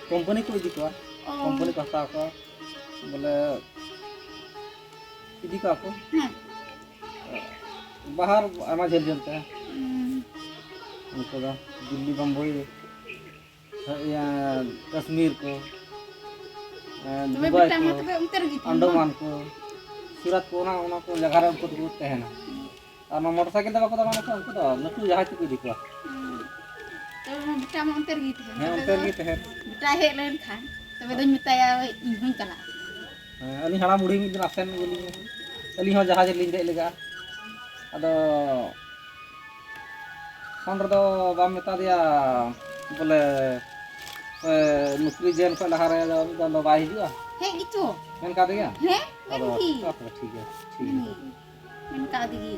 ᱠᱳᱢᱯᱟᱱᱤ ᱠᱚ ᱤᱫᱤ ᱠᱚᱣᱟ, ᱚ᱾ ᱠᱳᱢᱯᱟᱱᱤ ᱠᱚ ᱦᱟᱛᱟᱣ ᱠᱚᱣᱟ, ᱵᱚᱞᱮ ᱤᱫᱤ ᱠᱚᱣᱟ ᱠᱚ᱾ ᱦᱮᱸ᱾ ᱵᱟᱦᱟᱨ ᱟᱭᱢᱟ ᱡᱷᱟᱹᱞ ᱡᱷᱟᱹᱞ ᱛᱮ᱾ ᱦᱩᱸ᱾ ᱩᱱᱠᱩ ᱫᱚ ᱫᱤᱞᱞᱤ, ᱵᱳᱢᱵᱟᱭ, ᱤᱭᱟᱹ, ᱠᱟᱥᱢᱤᱨ ᱠᱚ, ᱮᱸ, ᱛᱚᱵᱮ ᱫᱩᱵᱟᱭ ᱵᱮᱴᱟ ᱠᱚ, ᱢᱟ ᱛᱚᱵᱮ ᱚᱱᱛᱮ ᱨᱮᱜᱮ ᱛᱟᱦᱮᱱ ᱢᱟ᱾ ᱟᱱᱰᱟᱢᱟᱱ ᱠᱚ, ᱥᱩᱨᱟᱛ ᱠᱚ, ᱚᱱᱟ, ᱚᱱᱟ ᱠᱚ ᱡᱟᱭᱜᱟ ᱨᱮ ᱩᱱᱠᱩ ᱫᱚᱠᱚ ᱛᱟᱦᱮᱱᱟ᱾ ᱟᱨ ᱱᱚᱣᱟ ᱢᱚᱴᱚᱨ ᱥᱟᱭᱠᱮᱞ ᱛᱮ ᱵᱟᱠᱚ ᱫᱟᱬᱟᱱᱟ ᱛᱚ, ᱩᱱᱠᱩ ᱫᱚ ᱞᱟᱹᱴᱩ ᱡᱟᱦᱟᱡᱽ ᱛᱮᱠᱚ ᱤᱫᱤ ᱠᱚᱣᱟ᱾ ᱦᱩᱸ᱾ ᱛᱚᱵᱮ ᱢᱟ ᱵᱮᱴᱟ ᱢᱟ ᱚᱱᱛᱮ ᱨᱮᱜᱮ ᱛᱟᱦᱮᱱ᱾ ᱦᱮᱸ, ᱛᱚᱵᱮ ᱚᱱᱛᱮ ᱫᱚ ᱨᱮᱜᱮ ᱛᱟᱦᱮᱱ᱾ ᱵᱮᱴᱟ ᱦᱮᱡ ᱞᱮᱱᱠᱷᱟᱱ ᱛᱚᱵᱮ ᱫᱚᱧ ᱢᱮᱛᱟᱭᱟ, ᱤᱧ ᱦᱚᱸᱧ ᱪᱟᱞᱟᱜᱼᱟ᱾ ᱦᱮᱸ, ᱟᱹᱞᱤᱧ ᱦᱟᱲᱟᱢ ᱵᱩᱲᱦᱤ ᱢᱤᱫ ᱫᱤᱱ ᱟᱥᱮᱱ ᱟᱹᱜᱩ ᱞᱤᱧ ᱢᱮ᱾ ᱟᱹᱞᱤᱧ ᱦᱚᱸ ᱡᱟᱦᱟᱡᱽ ᱨᱮᱞᱤᱧ ᱫᱮᱡ ᱞᱮᱜᱟ᱾ ᱟᱫᱚ ᱯᱷᱳᱱ ᱨᱮᱫᱚ ᱵᱟᱢ ᱢᱮᱛᱟ ᱫᱮᱭᱟ ᱵᱚᱞᱮ, ᱮ, ᱱᱩᱠᱨᱤ ᱡᱮᱱ ᱠᱷᱚᱱ ᱞᱟᱦᱟ ᱨᱮ ᱫᱚ ᱢᱤᱫ ᱫᱚᱢ ᱫᱚ ᱵᱟᱭ ᱦᱤᱡᱩᱜᱼᱟ? ᱦᱮᱡ ᱜᱮᱪᱚ᱾ ᱢᱮᱱ ᱠᱟᱫᱮᱭᱟ? ᱦᱮᱸ, ᱟᱫᱚ ᱢᱮᱱ ᱜᱮ᱾ ᱦᱮᱸ, ᱛᱚᱵᱮ ᱴᱷᱤᱠ ᱜᱮᱭᱟ, ᱴᱷᱤᱠ ᱜᱮᱭᱟ᱾ ᱦᱮᱸ, ᱢᱮᱱ ᱠᱟᱫᱮ ᱜᱮ᱾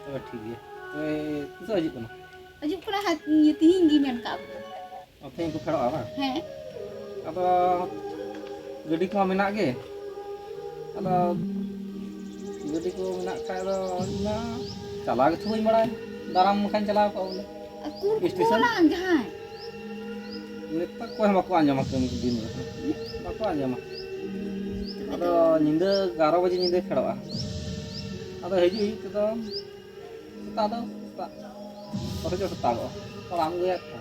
ᱛᱚᱵᱮ ᱴᱷᱤᱠ ᱜᱮᱭᱟ᱾ ᱛᱚᱵᱮ ᱛᱤᱥᱚᱜ ᱦᱤᱡᱩᱜ ᱠᱟᱱᱟ? ᱦᱤᱡᱩᱜ ᱠᱟᱱᱟ ᱦᱟᱸᱜ, ᱛᱤᱦᱤᱧ ᱜᱮ ᱢᱮᱱ ᱠᱟᱜ ᱵᱚᱱᱟ᱾ ᱚ, ᱛᱮᱦᱮᱧ ᱠᱚ ᱯᱷᱮᱰᱚᱜᱼᱟ ᱵᱟᱝ? ᱦᱮᱸ᱾ ᱟᱫᱚ ᱜᱟᱹᱰᱤ ᱠᱚᱢᱟ ᱢᱮᱱᱟᱜ ᱜᱮ᱾ ᱟᱫᱚ ᱜᱟᱹᱰᱤ ᱠᱚ ᱢᱮᱱᱟᱜ ᱠᱷᱟᱡ ᱫᱚ ᱤᱧ ᱢᱟ ᱪᱟᱞᱟᱣ ᱜᱮᱛᱚ ᱵᱟᱹᱧ ᱵᱟᱲᱟᱭ᱾ ᱫᱟᱨᱟᱢ ᱵᱟᱠᱷᱟᱱ ᱪᱟᱞᱟᱣ ᱠᱚᱜᱼᱟ ᱵᱚᱞᱮ᱾ ᱟᱨ ᱠᱩᱲ ᱠᱚ ᱥᱴᱮᱥᱚᱱ? ᱠᱚᱞᱟ ᱡᱟᱦᱟᱸᱭ᱾ ᱱᱤᱛᱚᱜ ᱚᱠᱚᱭ ᱦᱚᱸ ᱵᱟᱠᱚ ᱟᱸᱡᱚᱢᱟ ᱠᱟᱹᱢᱤ ᱫᱤᱱ ᱨᱮ᱾ ᱵᱟᱠᱚ ᱟᱸᱡᱚᱢᱟ᱾ ᱟᱫᱚ ᱧᱤᱫᱟᱹ ᱮᱜᱟᱨᱚ ᱵᱟᱡᱮ ᱧᱤᱫᱟᱹ ᱯᱷᱮᱰᱚᱜᱼᱟ᱾ ᱟᱫᱚ ᱦᱤᱡᱩᱜ ᱦᱤᱡᱩᱜ ᱛᱮᱫᱚ ᱥᱮᱛᱟᱜ ᱫᱚ ᱥᱮᱛᱟᱜ, ᱚᱛᱷᱚᱪᱚ ᱥᱮᱛᱟᱜᱚᱜᱼᱟ᱾ ᱛᱟᱲᱟᱢ ᱜᱮ ᱮᱠᱴᱟ᱾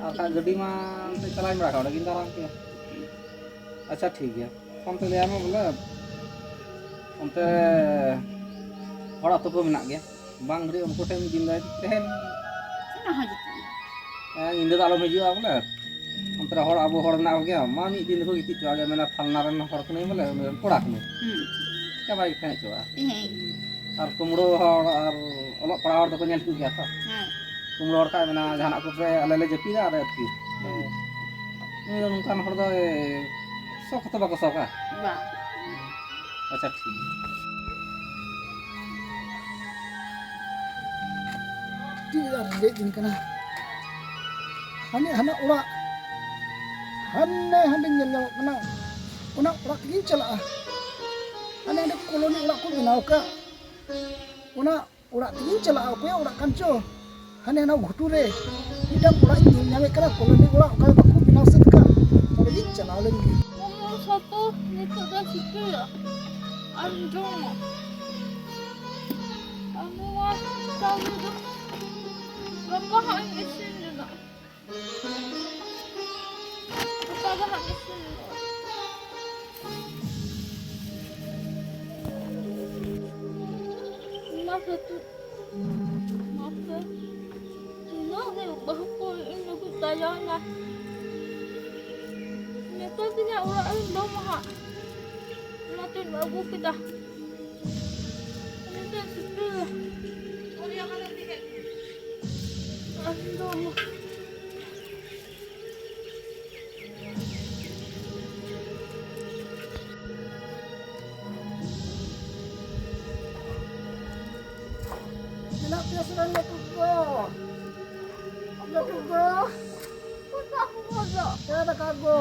ᱟᱨ ᱵᱟᱠᱷᱟᱡ ᱜᱟᱹᱰᱤ ᱢᱟ ᱮᱱᱛᱮᱫ ᱪᱟᱞᱟᱣ ᱵᱟᱲᱟ ᱠᱟᱜᱼᱟ, ᱚᱸᱰᱮ ᱜᱤᱧ ᱫᱟᱨᱟᱢ ᱠᱮᱭᱟ᱾ ᱟᱪᱪᱷᱟ, ᱴᱷᱤᱠ ᱜᱮᱭᱟ, ᱯᱷᱳᱱ ᱛᱮ ᱞᱟᱹᱭᱟᱭ ᱢᱮ ᱵᱚᱞᱮ, ᱚᱱᱛᱮ ᱦᱚᱲ ᱟᱛᱳ ᱠᱚ ᱢᱮᱱᱟᱜ ᱜᱮᱭᱟ, ᱵᱟᱝ ᱜᱷᱟᱹᱲᱤᱡ ᱩᱱᱠᱩ ᱴᱷᱮᱱ ᱢᱤᱫ ᱫᱤᱱ ᱫᱚᱭ ᱛᱟᱦᱮᱱ᱾ ᱚᱱᱟ ᱦᱚᱸ ᱡᱩᱛᱩᱜ ᱜᱮᱭᱟ᱾ ᱦᱮᱸ, ᱧᱤᱫᱟᱹ ᱫᱚ ᱟᱞᱚᱢ ᱦᱤᱡᱩᱜᱼᱟ ᱵᱚᱞᱮ, ᱚᱱᱛᱮ ᱨᱮ ᱦᱚᱲ, ᱟᱵᱚ ᱦᱚᱲ ᱢᱮᱱᱟᱜ ᱠᱚᱜᱮᱭᱟ, ᱢᱟ ᱢᱤᱫ ᱫᱤᱱ ᱫᱚᱠᱚ ᱜᱤᱛᱤᱡ ᱦᱚᱪᱚᱣᱟᱜ ᱜᱮᱭᱟ, ᱢᱮᱱᱟ ᱯᱷᱟᱞᱱᱟ ᱨᱮᱱ ᱦᱚᱲ ᱠᱟᱹᱱᱟᱹᱧ ᱵᱚᱞᱮ, ᱩᱱᱤ ᱨᱮᱱ ᱠᱚᱲᱟ ᱠᱟᱹᱱᱟᱹᱧ᱾ ᱦᱩᱸ᱾ ᱪᱟᱵᱟᱭ ᱜᱮ ᱛᱟᱦᱮᱸ ᱦᱚᱪᱚᱣᱟᱜᱼᱟ᱾ ᱦᱮᱸ᱾ ᱟᱨ ᱠᱩᱢᱲᱳ ᱦᱚᱲ ᱟᱨ ᱚᱞᱚᱜ ᱯᱟᱲᱦᱟᱣ ᱦᱚᱲ ᱫᱚᱠᱚ ᱧᱮᱞ ᱴᱷᱤᱠ ᱜᱮᱭᱟ ᱛᱚ᱾ ᱦᱮᱸ᱾ ᱠᱩᱢᱲᱳ ᱦᱚᱲ ᱠᱷᱟᱡ ᱢᱮᱱᱟ ᱡᱟᱦᱟᱱᱟᱜ ᱠᱚᱯᱮ ᱟᱞᱮ ᱞᱮ ᱡᱟᱹᱯᱤᱫᱟ ᱟᱨ ᱟᱹᱛᱠᱤᱨ᱾ ᱦᱮᱸ᱾ ᱩᱱᱤ ᱫᱚ ᱱᱚᱝᱠᱟᱱ ᱦᱚᱲ ᱫᱚ ᱥᱚᱠ ᱦᱚᱸᱛᱚ ᱵᱟᱠᱚ ᱥᱚᱠᱟ᱾ ᱵᱟᱝ᱾ ᱟᱪᱪᱷᱟ, ᱴᱷᱤᱠ ᱜᱮᱭᱟ᱾ ᱪᱮᱫ ᱟᱨ ᱨᱮᱸᱜᱮᱡ ᱫᱤᱱ ᱠᱟᱱᱟ᱾ ᱦᱟᱱᱮ ᱦᱟᱱᱟ ᱚᱲᱟᱜ, ᱦᱟᱱᱮ ᱦᱟᱸᱰᱮ ᱧᱮᱞ ᱧᱟᱢᱚᱜ ᱠᱟᱱᱟ, ᱚᱱᱟ ᱚᱲᱟᱜ ᱛᱮᱜᱤᱧ ᱪᱟᱞᱟᱜᱼᱟ᱾ ᱦᱟᱱᱮ ᱦᱟᱸᱰᱮ ᱠᱚᱞᱚᱱᱤ ᱚᱲᱟᱜ ᱠᱚ ᱵᱮᱱᱟᱣ ᱠᱟᱜ, ᱚᱱᱟ ᱚᱲᱟᱜ ᱛᱮᱜᱤᱧ ᱪᱟᱞᱟᱜᱼᱟ᱾ ᱚᱠᱚᱭᱟᱜ ᱚᱲᱟᱜ ᱠᱟᱱ ᱪᱚ, ᱦᱟᱱᱮ ᱦᱟᱱᱟ ᱜᱷᱩᱴᱩ ᱨᱮ ᱢᱤᱫᱴᱟᱝ ᱚᱲᱟᱜ ᱤᱧ ᱧᱮᱞ ᱧᱟᱢᱮᱫ ᱠᱟᱱᱟ, ᱠᱚᱞᱚᱱᱤ ᱚᱲᱟᱜ, ᱚᱠᱟ ᱨᱮ ᱵᱟᱠᱚ ᱵᱮᱱᱟᱣ ᱥᱟᱹᱛ ᱠᱟᱜ, ᱚᱸᱰᱮ ᱜᱤᱧ ᱪᱟᱞᱟᱣ ᱞᱮᱱ ᱜᱮ᱾ ᱢᱟᱢᱟ, ᱥᱟᱛᱚ ᱱᱤᱛᱚᱜ ᱫᱚ ᱪᱤᱠᱟᱹᱭᱟ? ᱟᱨ ᱡᱚᱢᱟ᱾ ᱟᱨ ᱱᱚᱣᱟ ᱪᱟᱣᱞᱮ ᱫᱚ ᱜᱟᱯᱟ ᱦᱟᱸᱜ ᱤᱧ ᱤᱥᱤᱱ ᱨᱮᱱᱟᱜ᱾ ᱜᱟᱯᱟ ᱫᱚ ᱦᱟᱸᱜ ᱤᱥᱤᱱ ᱦᱩᱭᱩᱜᱼᱟ᱾ ᱢᱟ ᱥᱟᱹᱛᱩ, ᱢᱟ ᱥᱮ᱾ ᱛᱤᱱᱟᱹᱜ ᱜᱮ ᱵᱟᱹᱦᱩ ᱠᱚ ᱤᱧ ᱞᱟᱹᱜᱤᱫ ᱫᱟᱭᱟᱭᱮᱱᱟ᱾ ᱢᱮᱛᱟ ᱫᱤᱧᱟ ᱚᱲᱟᱜ ᱨᱤᱧ ᱡᱚᱢᱟ ᱦᱟᱸᱜ᱾ ᱚᱱᱟᱛᱮᱧ ᱟᱹᱜᱩ ᱠᱮᱫᱟ᱾ ᱩᱱᱤ ᱫᱚ ᱥᱤᱛᱩᱝ ᱨᱮ᱾ ᱟᱨ ᱫᱚ ᱢᱮᱱᱟᱜ ᱯᱮᱭᱟ ᱥᱮ ᱵᱟᱝ ᱞᱟᱹᱴᱩ ᱜᱚ? ᱞᱟᱹᱴᱩ ᱜᱚ? ᱚᱠᱟ ᱠᱚ ᱜᱚ? ᱦᱮᱸ, ᱫᱟᱠᱟ ᱜᱚ᱾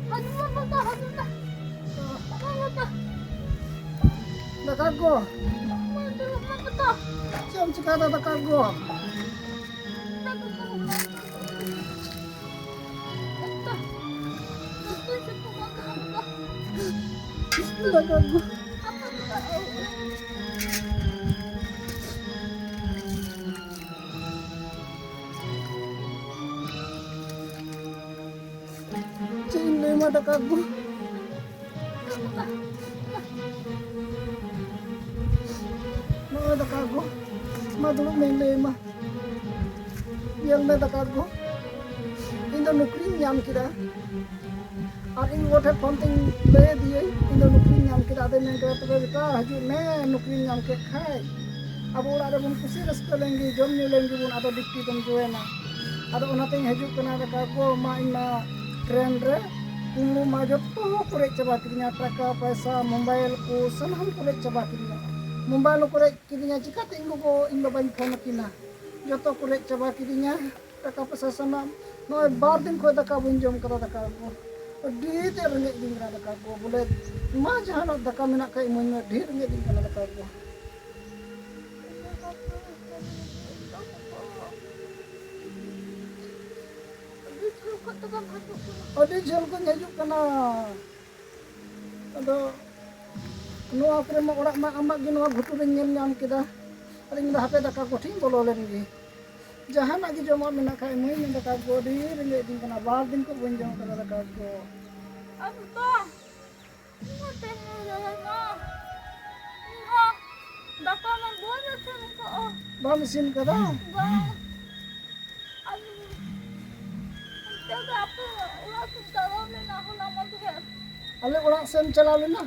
ᱦᱤᱡᱩᱜ ᱢᱮ ᱛᱚ, ᱦᱤᱡᱩᱜ ᱢᱮ᱾ ᱫᱟᱠᱟ ᱜᱚ᱾ ᱪᱮᱫ ᱮᱢ ᱪᱤᱠᱟᱭᱫᱟ ᱫᱟᱠᱟ ᱜᱚ? ᱫᱟᱠᱟ ᱜᱚ᱾ ᱪᱮᱫ ᱤᱧ ᱞᱟᱹᱭ ᱟᱢᱟ ᱫᱟᱠᱟ ᱟᱹᱜᱩ? ᱱᱚᱜᱼᱚᱭ ᱫᱟᱠᱟ ᱟᱹᱜᱩ᱾ ᱢᱟ ᱫᱩᱲᱩᱵ ᱢᱮᱧ ᱞᱟᱹᱭ ᱟᱢᱟ᱾ ᱧᱮᱞ ᱢᱮ ᱫᱟᱠᱟ ᱟᱹᱜᱩ᱾ ᱤᱧ ᱫᱚ ᱱᱚᱠᱨᱤᱧ ᱧᱟᱢ ᱠᱮᱫᱟ᱾ ᱟᱨ ᱤᱧ ᱜᱚ ᱴᱷᱮᱱ ᱯᱷᱳᱱ ᱛᱮᱧ ᱞᱟᱹᱭ ᱟᱫᱮᱭᱟᱹᱧ, ᱤᱧ ᱫᱚ ᱱᱚᱠᱨᱤᱧ ᱧᱟᱢ ᱠᱮᱫᱟ᱾ ᱟᱫᱚᱭ ᱢᱮᱱ ᱠᱮᱫᱟ, "ᱛᱚᱵᱮ ᱵᱮᱴᱟ, ᱦᱤᱡᱩᱜ ᱢᱮ, ᱱᱚᱠᱨᱤᱧ ᱧᱟᱢ ᱠᱮᱫ ᱠᱷᱟᱡ ᱟᱵᱚ ᱚᱲᱟᱜ ᱨᱮᱵᱚᱱ ᱠᱩᱥᱤ ᱨᱟᱹᱥᱠᱟᱹ ᱞᱮᱱ ᱜᱮ, ᱡᱚᱢ ᱧᱩ ᱞᱮᱱ ᱜᱮᱵᱚᱱ, ᱟᱫᱚ ᱰᱤᱯᱴᱤ ᱫᱚᱢ ᱡᱚᱭᱮᱱᱟ᱾" ᱟᱫᱚ ᱚᱱᱟᱛᱮᱧ ᱦᱤᱡᱩᱜ ᱠᱟᱱᱟ ᱫᱟᱠᱟ ᱠᱚ, ᱢᱟ ᱤᱧ ᱢᱟ ᱴᱨᱮᱱ ᱨᱮ ᱠᱩᱢᱵᱽᱲᱩ ᱢᱟ ᱡᱚᱛᱚ ᱠᱚ ᱨᱮᱡ ᱪᱟᱵᱟ ᱠᱤᱫᱤᱧᱟ, ᱴᱟᱠᱟ ᱯᱚᱭᱥᱟ, ᱢᱳᱵᱟᱭᱤᱞ ᱠᱚ ᱥᱟᱱᱟᱢ ᱠᱚ ᱨᱮᱡ ᱪᱟᱵᱟ ᱠᱤᱫᱤᱧᱟ᱾ ᱢᱳᱵᱟᱭᱤᱞ ᱦᱚᱸᱠᱚ ᱨᱮᱡ ᱠᱤᱫᱤᱧᱟ, ᱪᱤᱠᱟᱹᱛᱮ ᱤᱧ ᱜᱚᱜᱚ ᱤᱧ ᱵᱟᱵᱟᱧ ᱯᱷᱳᱱ ᱟᱹᱠᱤᱱᱟ? ᱡᱚᱛᱚ ᱠᱚ ᱨᱮᱡ ᱪᱟᱵᱟ ᱠᱤᱫᱤᱧᱟ᱾ ᱴᱟᱠᱟ ᱯᱚᱭᱥᱟ ᱥᱟᱱᱟᱢ, ᱱᱚᱜᱼᱚᱭ ᱵᱟᱨ ᱫᱤᱱ ᱠᱷᱚᱱ ᱫᱟᱠᱟ ᱵᱟᱹᱧ ᱡᱚᱢ ᱠᱟᱫᱟ, ᱫᱟᱠᱟ ᱠᱚ ᱟᱹᱰᱤ ᱛᱮᱫ ᱨᱮᱸᱜᱮᱡ ᱤᱫᱤᱧ ᱠᱟᱱᱟ, ᱫᱟᱠᱟ ᱠᱚ ᱵᱚᱞᱮ, ᱢᱟ ᱡᱟᱦᱟᱱᱟᱜ ᱫᱟᱠᱟ ᱢᱮᱱᱟᱜ ᱠᱷᱟᱡ ᱤᱢᱟᱹᱧ ᱢᱮ, ᱟᱹᱰᱤ ᱨᱮᱸᱜᱮᱡ ᱤᱫᱤᱧ ᱠᱟᱱᱟ ᱫᱟᱠᱟ ᱠᱚ᱾ ᱟᱹᱰᱤ ᱡᱷᱟᱹᱞ ᱠᱷᱚᱱ ᱛᱚᱵᱮᱢ ᱦᱤᱡᱩᱜ ᱠᱟᱱᱟ᱾ ᱟᱹᱰᱤ ᱡᱷᱟᱹᱞ ᱠᱷᱚᱱ ᱦᱤᱡᱩᱜ ᱠᱟᱱᱟ᱾ ᱟᱫᱚ ᱱᱚᱣᱟ ᱠᱚᱨᱮ ᱢᱟ ᱚᱲᱟᱜ ᱢᱟ ᱟᱢᱟᱜ ᱜᱮ, ᱱᱚᱣᱟ ᱜᱷᱩᱴᱩ ᱨᱮᱧ ᱧᱮᱞ ᱧᱟᱢ ᱠᱮᱫᱟ᱾ ᱟᱫᱚᱧ ᱢᱮᱱᱫᱟ, "ᱦᱟᱯᱮ ᱫᱟᱠᱟ ᱠᱚᱴᱷᱮᱱ ᱵᱚᱞᱚ ᱞᱮᱱ ᱜᱮ, ᱡᱟᱦᱟᱱᱟᱜ ᱜᱮ ᱡᱚᱢᱟᱜ ᱢᱮᱱᱟᱜ ᱠᱷᱟᱡ ᱤᱢᱟᱹᱧ ᱢᱮ, ᱫᱟᱠᱟ ᱠᱚ ᱟᱹᱰᱤ ᱨᱮᱸᱜᱮᱡ ᱤᱫᱤᱧ ᱠᱟᱱᱟ, ᱵᱟᱨ ᱫᱤᱱ ᱠᱷᱚᱱ ᱵᱟᱹᱧ ᱡᱚᱢ ᱠᱟᱫᱟ ᱫᱟᱠᱟ ᱠᱚ᱾" ᱟᱫᱚ ᱤᱧ ᱦᱚᱸ ᱛᱮᱦᱮᱧ ᱫᱟᱠᱟ ᱢᱟ ᱵᱟᱹᱧ ᱤᱥᱤᱱ ᱠᱟᱜᱼᱟ᱾ ᱵᱟᱢ ᱤᱥᱤᱱ ᱠᱟᱫᱟ? ᱵᱟᱝ᱾ ᱟᱨ ᱚᱱᱛᱮ ᱫᱚ ᱟᱯᱮ ᱚᱲᱟᱜ ᱥᱮᱫ ᱪᱟᱞᱟᱣ ᱞᱮᱱᱟ ᱦᱚᱞᱟ ᱢᱟᱫᱷᱮᱨ᱾ ᱟᱞᱮ ᱚᱲᱟᱜ ᱥᱮᱫ ᱮᱢ ᱪᱟᱞᱟᱣ ᱞᱮᱱᱟ?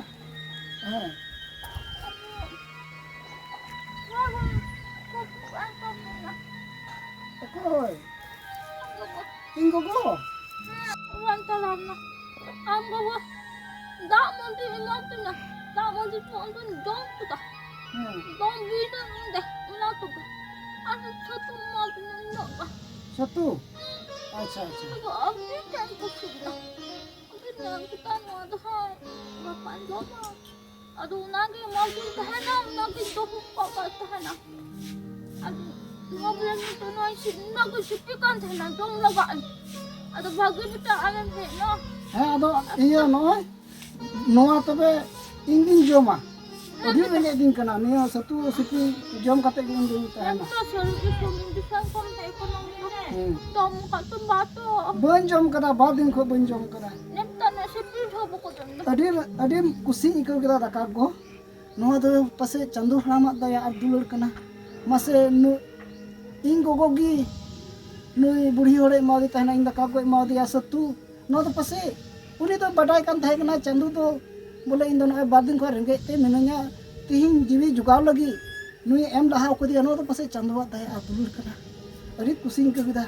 ᱦᱮᱸ᱾ ᱟᱫᱚ ᱱᱚᱣᱟ ᱠᱚ ᱠᱚ ᱵᱟᱝ ᱠᱚ ᱢᱮᱱᱟ᱾ ᱚᱠᱚᱭ? ᱟᱢ ᱜᱚᱜᱚ᱾ ᱤᱧ ᱜᱚᱜᱚ? ᱦᱮᱸ, ᱚᱲᱟᱜ ᱪᱟᱞᱟᱣ ᱞᱮᱱᱟ᱾ ᱟᱢ ᱜᱚᱜᱚ ᱫᱟᱜ ᱢᱟᱹᱰᱤ ᱮᱢᱟ ᱫᱤᱧᱟ᱾ ᱫᱟᱜ ᱢᱟᱹᱰᱤ ᱠᱚ ᱚᱸᱰᱮᱧ ᱡᱚᱢ ᱠᱮᱫᱟ᱾ ᱦᱮᱸ᱾ ᱡᱚᱢ ᱦᱩᱭᱱᱟ ᱱᱚᱸᱰᱮ, ᱚᱱᱟ ᱛᱮᱜᱮ᱾ ᱟᱨ ᱪᱷᱟᱹᱛᱩ ᱮᱢᱟ ᱫᱤᱧᱟ ᱤᱧ ᱜᱚᱜᱚ᱾ ᱪᱷᱟᱹᱛᱩ? ᱟᱪᱪᱷᱟ, ᱟᱪᱪᱷᱟ᱾ ᱟᱫᱚ ᱟᱹᱰᱤ ᱴᱟᱭᱤᱢ ᱠᱚ ᱥᱤᱵᱤᱞᱟ᱾ ᱟᱹᱰᱤ ᱴᱟᱭᱤᱢ ᱠᱚ ᱱᱚᱣᱟ ᱫᱚ ᱦᱟᱸᱜ ᱜᱟᱯᱟᱧ ᱡᱚᱢᱟ᱾ ᱟᱫᱚ ᱚᱱᱟᱜᱮ ᱮᱢᱟ ᱫᱤᱧ ᱛᱟᱦᱮᱱᱟ, ᱚᱱᱟᱜᱮ ᱡᱚᱢ ᱠᱟᱜ ᱛᱟᱦᱮᱱᱟ᱾ ᱟᱫᱚ ᱱᱚᱣᱟ ᱵᱚᱞᱮ ᱱᱤᱛᱚᱜ ᱱᱚᱣᱟ ᱥᱤ-, ᱚᱱᱟ ᱠᱚ ᱥᱤᱯᱤ ᱠᱟᱱ ᱛᱟᱦᱮᱱᱟ, ᱡᱚᱢ ᱞᱟᱜᱟᱜ ᱟᱹᱧ᱾ ᱟᱫᱚ ᱵᱷᱟᱜᱮ ᱢᱤᱫᱴᱟᱝ ᱟᱢᱮᱢ ᱦᱮᱡ ᱮᱱᱟ᱾ ᱦᱮᱸ, ᱟᱫᱚ ᱤᱭᱟᱹ ᱱᱚᱜᱼᱚᱭ ᱱᱚᱣᱟ ᱛᱚᱵᱮ ᱤᱧ ᱜᱤᱧ ᱡᱚᱢᱟ᱾ ᱟᱹᱰᱤ ᱨᱮᱸᱜᱮᱡ ᱤᱫᱤᱧ ᱠᱟᱱᱟ, ᱱᱤᱭᱟᱹ ᱥᱟᱹᱛᱩ ᱥᱤᱯᱤ ᱡᱚᱢ ᱠᱟᱛᱮ ᱜᱮ ᱤᱧ ᱫᱩᱧ ᱛᱟᱦᱮᱱᱟ᱾ ᱮᱢ ᱛᱚ ᱥᱟᱹᱨᱤ ᱜᱮ ᱥᱟᱺᱜᱤᱧ ᱫᱤᱥᱚᱢ ᱠᱷᱚᱱ ᱦᱮᱡ ᱠᱟᱱᱟᱢ ᱛᱚ᱾ ᱦᱮᱸ᱾ ᱡᱚᱢ ᱠᱟᱜ ᱛᱚᱢ ᱵᱟᱫ ᱛᱚ᱾ ᱵᱟᱹᱧ ᱡᱚᱢ ᱠᱟᱫᱟ, ᱵᱟᱨ ᱫᱤᱱ ᱠᱷᱚᱱ ᱵᱟᱹᱧ ᱡᱚᱢ ᱠᱟᱫᱟ᱾ ᱱᱮᱛᱟᱨ ᱱᱚᱣᱟ ᱥᱤᱯᱤ ᱦᱚᱸ ᱵᱟᱠᱚ ᱡᱚᱢ ᱫᱟ᱾ ᱟᱹᱰᱤ, ᱟᱹᱰᱤ ᱠᱩᱥᱤᱧ ᱟᱹᱭᱠᱟᱹᱣ ᱠᱮᱫᱟ ᱫᱟᱠᱟ ᱠᱚ᱾ ᱱᱚᱣᱟ ᱫᱚ ᱯᱟᱥᱮᱡ ᱪᱟᱸᱫᱳ ᱦᱟᱲᱟᱢᱟᱜ ᱫᱟᱭᱟ ᱟᱨ ᱫᱩᱞᱟᱹᱲ ᱠᱟᱱᱟ᱾ ᱢᱟᱥᱮ ᱱᱩ-, ᱤᱧ ᱜᱚᱜᱚ ᱜᱮ ᱱᱩᱭ ᱵᱩᱲᱦᱤ ᱦᱚᱲᱮ ᱮᱢᱟᱣᱟᱫᱮ ᱛᱟᱦᱮᱱᱟ, ᱤᱧ ᱫᱟᱠᱟ ᱠᱚ ᱮᱢᱟᱣᱟᱫᱮᱭᱟ ᱥᱟᱹᱛᱩ᱾ ᱱᱚᱣᱟ ᱫᱚ ᱯᱟᱥᱮᱡ ᱩᱱᱤ ᱫᱚ ᱵᱟᱰᱟᱭ ᱠᱟᱱ ᱛᱟᱦᱮᱸ ᱠᱟᱱᱟ ᱪᱟᱸᱫᱩ ᱫᱚ, ᱵᱚᱞᱮ, ᱤᱧ ᱫᱚ ᱱᱚᱜᱼᱚᱭ ᱵᱟᱨ ᱫᱤᱱ ᱠᱷᱚᱱ ᱨᱮᱸᱜᱮᱡ ᱛᱮ ᱢᱤᱱᱟᱹᱧᱟ, ᱛᱤᱦᱤᱧ ᱡᱤᱣᱤ ᱡᱚᱜᱟᱣ ᱞᱟᱹᱜᱤᱫ ᱱᱩᱭᱮ ᱮᱢ ᱞᱟᱦᱟ ᱠᱟᱫᱮᱭᱟ᱾ ᱱᱚᱣᱟ ᱫᱚ ᱯᱟᱥᱮᱡ ᱪᱟᱸᱫᱩᱣᱟᱜ ᱫᱟᱭᱟ ᱟᱨ ᱫᱩᱞᱟᱹᱲ ᱠᱟᱱᱟ᱾ ᱟᱹᱰᱤ ᱠᱩᱥᱤᱧ ᱟᱹᱭᱠᱟᱹᱣ ᱠᱮᱫᱟ᱾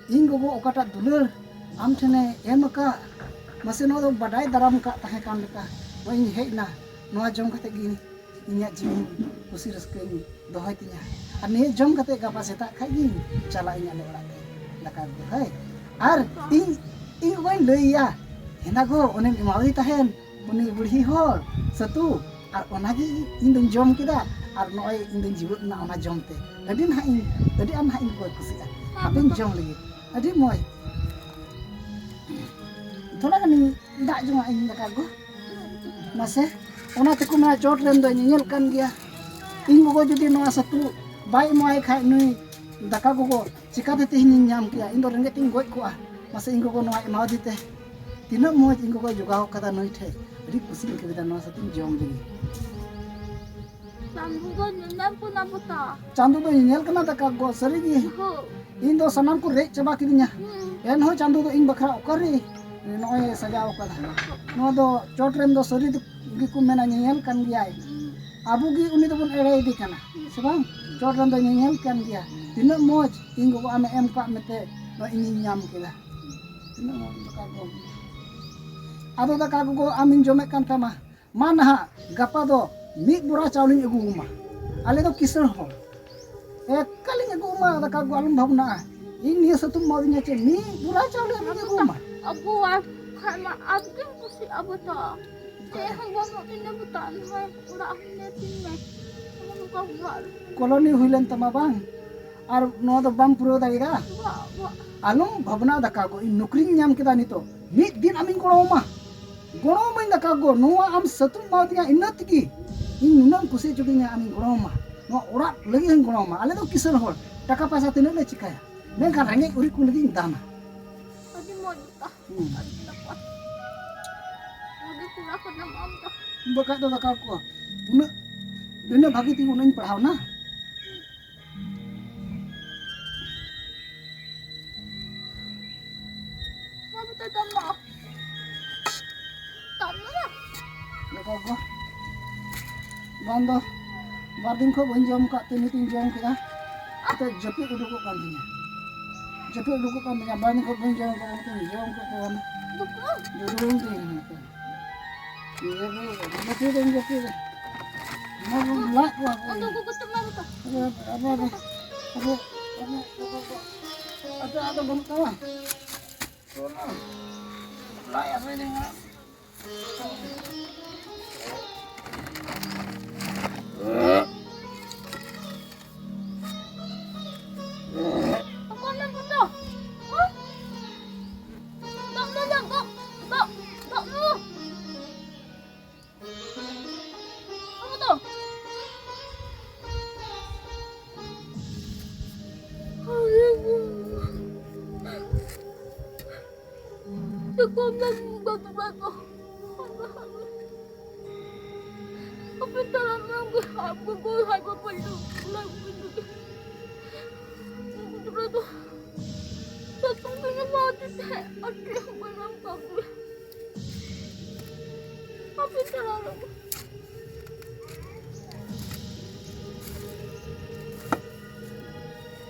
ᱤᱧ ᱜᱚᱜᱚ ᱚᱠᱟᱴᱟᱜ ᱫᱩᱞᱟᱹᱲ ᱟᱢ ᱴᱷᱮᱱᱮ ᱮᱢ ᱟᱠᱟᱫ, ᱢᱟᱥᱮ, ᱱᱚᱣᱟ ᱫᱚ ᱵᱟᱰᱟᱭ ᱫᱟᱨᱟᱢ ᱠᱟᱜ ᱛᱟᱦᱮᱸ ᱠᱟᱱ ᱞᱮᱠᱟ᱾ ᱱᱚᱜᱼᱚᱭ ᱤᱧ ᱦᱮᱡ ᱮᱱᱟ, ᱱᱚᱣᱟ ᱡᱚᱢ ᱠᱟᱛᱮ ᱜᱮ ᱤᱧᱟᱹᱜ ᱡᱤᱣᱤ ᱠᱩᱥᱤ ᱨᱟᱹᱥᱠᱟᱹᱧ ᱫᱚᱦᱚᱭ ᱛᱤᱧᱟ᱾ ᱟᱨ ᱱᱤᱭᱟᱹ ᱡᱚᱢ ᱠᱟᱛᱮ ᱜᱟᱯᱟ ᱥᱮᱛᱟᱜ ᱠᱷᱟᱡ ᱜᱤᱧ ᱪᱟᱞᱟᱜ ᱤᱧ ᱟᱞᱮ ᱚᱲᱟᱜ ᱛᱮ ᱫᱟᱠᱟ ᱟᱹᱜᱩ, ᱦᱳᱭ᱾ ᱟᱨ ᱤᱧ, ᱤᱧ ᱜᱚᱜᱚᱧ ᱞᱟᱹᱭ ᱟᱭᱟ, ᱦᱮᱸᱫᱟ ᱜᱚ, ᱚᱱᱮᱢ ᱮᱢᱟᱣᱟᱫᱮ ᱛᱟᱦᱮᱱ ᱩᱱᱤ ᱵᱩᱲᱦᱤ ᱦᱚᱲ ᱥᱟᱹᱛᱩ, ᱟᱨ ᱚᱱᱟᱜᱮ ᱤᱧ ᱫᱚᱧ ᱡᱚᱢ ᱠᱮᱫᱟ, ᱟᱨ ᱱᱚᱜᱼᱚᱭ ᱤᱧ ᱫᱚᱧ ᱡᱤᱣᱮᱫ ᱮᱱᱟ ᱚᱱᱟ ᱡᱚᱢ ᱛᱮ᱾ ᱟᱹᱰᱤ ᱱᱟᱦᱟᱜ ᱤᱧ, ᱟᱹᱰᱤ ᱟᱸᱴ ᱱᱟᱦᱟᱜ ᱤᱧ ᱠᱚᱭ ᱠᱩᱥᱤᱜᱼᱟ᱾ ᱦᱟᱯᱮᱧ ᱡᱚᱢ ᱞᱟᱹᱜᱤᱫ᱾ ᱟᱹᱰᱤ ᱢᱚᱡᱽ᱾ ᱛᱷᱚᱲᱟ ᱜᱟᱱᱤᱧ ᱫᱟᱜ ᱡᱚᱝᱟᱜ ᱤᱧ ᱫᱟᱠᱟ ᱜᱚ᱾ ᱢᱟᱥᱮ, ᱚᱱᱟ ᱛᱮᱠᱚ ᱢᱮᱱᱟ ᱪᱚᱴ ᱨᱮᱱ ᱫᱚᱭ ᱧᱮᱧᱮᱞ ᱠᱟᱱ ᱜᱮᱭᱟ᱾ ᱤᱧ ᱜᱚᱜᱚ ᱡᱩᱫᱤ ᱱᱚᱣᱟ ᱥᱟᱹᱛᱩ ᱵᱟᱭ ᱮᱢᱟᱭ ᱠᱷᱟᱡ ᱱᱩᱭ ᱫᱟᱠᱟ ᱜᱚᱜᱚ, ᱪᱤᱠᱟᱛᱮ ᱛᱮᱦᱮᱧᱤᱧ ᱧᱟᱢ ᱠᱮᱭᱟ? ᱤᱧ ᱫᱚ ᱨᱮᱸᱜᱮᱡ ᱛᱤᱧ ᱜᱚᱡ ᱠᱚᱜᱼᱟ᱾ ᱢᱟᱥᱮ, ᱤᱧ ᱜᱚᱜᱚ ᱱᱚᱣᱟ ᱮᱢᱟᱣᱟᱫᱮ ᱛᱮ ᱛᱤᱱᱟᱹᱜ ᱢᱚᱡᱽ ᱤᱧ ᱜᱚᱜᱚᱭ ᱡᱚᱜᱟᱣ ᱠᱟᱫᱟ ᱱᱩᱭ ᱴᱷᱮᱡ᱾ ᱟᱹᱰᱤ ᱠᱩᱥᱤᱧ ᱟᱹᱭᱠᱟᱹᱣ ᱠᱮᱫᱟ ᱱᱚᱣᱟ ᱥᱟᱹᱛᱩᱧ ᱡᱚᱢ ᱞᱟᱹᱜᱤᱫ᱾ ᱪᱟᱸᱫᱚ ᱫᱚ ᱧᱮᱧᱮᱞ ᱠᱟᱱᱟ ᱵᱚᱛᱟ᱾ ᱪᱟᱸᱫᱚ ᱫᱚ ᱧᱮᱧᱮᱞ ᱠᱟᱱᱟ ᱫᱟᱠᱟ ᱜᱚ, ᱥᱟᱹᱨᱤ ᱜᱮ᱾ ᱦᱳᱭ᱾ ᱤᱧ ᱫᱚ ᱥᱟᱱᱟᱢ ᱠᱚ ᱨᱮᱡ ᱪᱟᱵᱟ ᱠᱤᱫᱤᱧᱟ᱾ ᱦᱩᱸ᱾ ᱮᱱᱦᱚᱸ ᱪᱟᱸᱫᱚ ᱫᱚ ᱤᱧ ᱵᱟᱠᱷᱨᱟ ᱚᱠᱟᱨᱮ ᱱᱚᱜᱼᱚᱭ ᱥᱟᱡᱟᱣ ᱠᱟᱫᱟ᱾ ᱱᱚᱣᱟ ᱫᱚ ᱪᱚᱴ ᱨᱮᱱ ᱫᱚ ᱥᱟᱹᱨᱤ ᱫᱚ ᱜᱮᱠᱚ ᱢᱮᱱᱟ ᱧᱮᱧᱮᱞ ᱠᱟᱱ ᱜᱮᱭᱟᱭ᱾ ᱦᱩᱸ᱾ ᱟᱵᱚ ᱜᱮ ᱩᱱᱤ ᱫᱚᱵᱚᱱ ᱮᱲᱮᱭᱮᱫᱮ ᱠᱟᱱᱟ, ᱥᱮ ᱵᱟᱝ? ᱪᱚᱴ ᱨᱮᱱ ᱫᱚ ᱧᱮᱧᱮᱞ ᱠᱟᱱ ᱜᱮᱭᱟ᱾ ᱛᱤᱱᱟᱹᱜ ᱢᱚᱡᱽ ᱤᱧ ᱜᱚᱜᱚ ᱟᱢᱮ ᱮᱢ ᱠᱟᱜ ᱢᱮᱛᱮ ᱱᱚᱜᱼᱚᱭ ᱤᱧᱤᱧ ᱧᱟᱢ ᱠᱮᱫᱟ᱾ ᱛᱤᱱᱟᱹᱜ ᱢᱚᱡᱽ ᱫᱟᱠᱟ ᱜᱚ᱾ ᱟᱫᱚ ᱫᱟᱠᱟ ᱜᱚᱜᱚ ᱟᱢᱤᱧ ᱡᱚᱢᱮᱫ ᱠᱟᱱ ᱛᱟᱢᱟ᱾ ᱢᱟ ᱱᱟᱦᱟᱜ, ᱜᱟᱯᱟ ᱫᱚ ᱢᱤᱫ ᱵᱚᱨᱟ ᱪᱟᱣᱞᱮᱧ ᱟᱹᱜᱩ ᱟᱢᱟ᱾ ᱟᱞᱮ ᱫᱚ ᱠᱤᱥᱟᱹᱬ ᱦᱚᱲ᱾ ᱮᱠᱟᱞᱤᱧ ᱟᱹᱜᱩ ᱟᱢᱟ, ᱫᱟᱠᱟ ᱟᱹᱜᱩ ᱟᱞᱚᱢ ᱵᱷᱟᱵᱽᱱᱟᱜᱼᱟ᱾ ᱤᱧ ᱱᱤᱭᱟᱹ ᱥᱟᱹᱛᱩᱢ ᱮᱢᱟᱣᱫᱤᱧᱟ ᱪᱮ ᱢᱤᱫ ᱵᱚᱨᱟ ᱪᱟᱣᱞᱮ ᱟᱹᱜᱩ ᱟᱢᱟ? ᱟᱹᱜᱩᱣᱟᱢ ᱠᱷᱟᱱ ᱢᱟ ᱟᱹᱰᱤᱧ ᱠᱩᱥᱤᱜᱼᱟ ᱵᱚᱛᱟ᱾ ᱪᱮᱫ ᱦᱚᱸ ᱵᱟᱹᱱᱩᱜ ᱛᱤᱧᱟ ᱵᱚᱛᱟ, ᱱᱚᱜᱼᱚᱭ ᱚᱲᱟᱜ ᱦᱚᱸ ᱧᱮᱞ ᱛᱤᱧ ᱢᱮ᱾ ᱱᱚᱜᱼᱚ ᱱᱚᱝᱠᱟ ᱚᱲᱟᱜ ᱨᱮ᱾ ᱠᱚᱞᱚᱱᱤ ᱦᱩᱭ ᱞᱮᱱ ᱛᱟᱢᱟ ᱵᱟᱝ? ᱟᱨ ᱱᱚᱣᱟ ᱫᱚ ᱵᱟᱢ ᱯᱩᱨᱟᱹᱣ ᱫᱟᱲᱮᱭᱟᱫᱟ? ᱵᱟ, ᱵᱟ᱾ ᱟᱞᱚᱢ ᱵᱷᱟᱵᱽᱱᱟ ᱫᱟᱠᱟ ᱜᱚ, ᱤᱧ ᱱᱚᱠᱨᱤᱧ ᱧᱟᱢ ᱠᱮᱫᱟ ᱱᱤᱛᱚᱜ᱾ ᱢᱤᱫ ᱫᱤᱱ ᱟᱢᱤᱧ ᱜᱚᱲᱚ ᱟᱢᱟ᱾ ᱜᱚᱲᱚ ᱟᱹᱢᱟᱹᱧ ᱫᱟᱠᱟ ᱜᱚ, ᱱᱚᱣᱟ ᱟᱢ ᱥᱟᱹᱛᱩᱢ ᱮᱢᱟᱣᱫᱤᱧᱟ ᱤᱱᱟᱹ ᱛᱮᱜᱮ ᱤᱧ ᱱᱩᱱᱟᱹᱜ ᱮᱢ ᱠᱩᱥᱤ ᱦᱚᱪᱚ ᱠᱤᱫᱤᱧᱟ, ᱟᱢᱤᱧ ᱜᱚᱲᱚ ᱟᱢᱟ᱾ ᱱᱚᱣᱟ ᱚᱲᱟᱜ ᱞᱟᱹᱜᱤᱫ ᱦᱚᱸᱧ ᱜᱚᱲᱚ ᱟᱢᱟ᱾ ᱟᱞᱮ ᱫᱚ ᱠᱤᱥᱟᱹᱬ ᱦᱚᱲ, ᱴᱟᱠᱟ ᱯᱚᱭᱥᱟ ᱛᱤᱱᱟᱹᱜ ᱞᱮ ᱪᱤᱠᱟᱹᱭᱟ? ᱢᱮᱱᱠᱷᱟᱱ ᱨᱮᱸᱜᱮᱡ ᱚᱨᱮᱡ ᱠᱚ ᱞᱟᱹᱜᱤᱫ ᱤᱧ ᱫᱟᱱᱟ᱾ ᱟᱹᱰᱤ ᱢᱚᱡᱽ ᱵᱚᱛᱟ᱾ ᱦᱩᱸ᱾ ᱟᱹᱰᱤ ᱱᱟᱯᱟᱭ᱾ ᱵᱷᱟᱜᱮ ᱠᱚᱲᱟ ᱠᱟᱱᱟᱢ ᱟᱢ ᱫᱚ᱾ ᱵᱟᱠᱷᱟᱡ ᱫᱚ ᱫᱟᱠᱟ ᱠᱚ ᱩᱱᱟᱹᱜ, ᱩᱱᱟᱹᱜ ᱵᱷᱟᱜᱮ ᱛᱮᱜᱮ ᱩᱱᱟᱹᱜ ᱤᱧ ᱯᱟᱲᱦᱟᱣ ᱱᱟ᱾ ᱛᱟᱢᱟ᱾ ᱛᱟᱢᱟ᱾ ᱞᱮᱠᱟ ᱜᱚ᱾ ᱵᱟᱝ ᱫᱚ ᱵᱟᱨ ᱫᱤᱱ ᱠᱷᱚᱱ ᱵᱟᱹᱧ ᱡᱚᱢ ᱟᱠᱟᱫ ᱛᱮ ᱱᱤᱛ ᱤᱧ ᱡᱚᱢ ᱠᱮᱫᱟ᱾ ᱟᱫᱚ ᱡᱟᱹᱯᱤᱫ ᱩᱰᱩᱠᱚᱜ ᱠᱟᱱ ᱛᱤᱧᱟ᱾ ᱡᱟᱹᱯᱤᱫ ᱩᱰᱩᱠᱚᱜ ᱠᱟᱱ ᱛᱤᱧᱟ᱾ ᱵᱟᱨ ᱫᱤᱱ ᱠᱷᱚᱱ ᱵᱟᱹᱧ ᱡᱚᱢ ᱟᱠᱟᱫᱟ, ᱱᱤᱛ ᱤᱧ ᱡᱚᱢ ᱠᱮᱫ ᱛᱮ ᱵᱟᱝ᱾ ᱫᱩᱠᱩ᱾ ᱡᱚᱡᱚᱢ ᱛᱤᱧ ᱦᱮᱸ᱾ ᱡᱟᱹᱯᱤᱫ, ᱡᱟᱹᱯᱤᱫ ᱟᱹᱧ, ᱡᱟᱹᱯᱤᱫ ᱟᱹᱧ᱾ ᱚᱱᱟ ᱠᱚ ᱞᱟᱡ ᱠᱚ ᱦᱟᱹᱥᱩᱭᱟ᱾ ᱟᱫᱚ ᱜᱚᱜᱚ ᱛᱟᱢᱟ ᱞᱮᱠᱟ᱾ ᱟᱫᱚ, ᱟᱫᱚ, ᱟᱫᱚ, ᱟᱫᱚ, ᱟᱫᱚ, ᱟᱫᱚ ᱵᱟᱹᱱᱩᱜ ᱛᱟᱢᱟ᱾ ᱞᱟᱡ ᱦᱟᱹᱥᱩᱭᱮᱫᱤᱧ ᱠᱟᱱᱟ᱾ ᱚᱠᱚᱭ ᱢᱮᱱ ᱠᱚᱛᱚ? ᱦᱚᱸ? ᱫᱚᱜ ᱢᱮ, ᱫᱚᱜ, ᱫᱚᱜ, ᱫᱚᱜ, ᱫᱚᱜ ᱢᱮ᱾ ᱚᱠᱚᱭ ᱠᱚᱛᱚ? ᱪᱮᱫ ᱠᱚ ᱢᱮᱱ ᱵᱟᱹᱫᱩ ᱵᱟᱹᱫᱩ? ᱟᱯᱮ ᱛᱟᱲᱟᱢ ᱨᱮ ᱩᱱᱠᱩ ᱦᱟᱯ ᱠᱚᱠᱚ ᱦᱟᱯ ᱠᱚ ᱯᱟᱹᱭᱞᱩ ᱞᱟᱹᱜᱩ ᱠᱚ᱾ ᱩᱱᱠᱩ ᱜᱤᱫᱽᱨᱟᱹ ᱫᱚ ᱥᱟᱛᱚᱢ ᱛᱮᱜᱮ ᱢᱟ ᱟᱹᱰᱤ ᱛᱟᱦᱮᱸ ᱟᱨ ᱪᱮᱫ ᱦᱚᱸ ᱵᱟᱹᱧ ᱧᱟᱢ ᱠᱟᱜ ᱠᱚᱣᱟ᱾ ᱟᱯᱮ ᱛᱟᱲᱟᱢ ᱨᱮ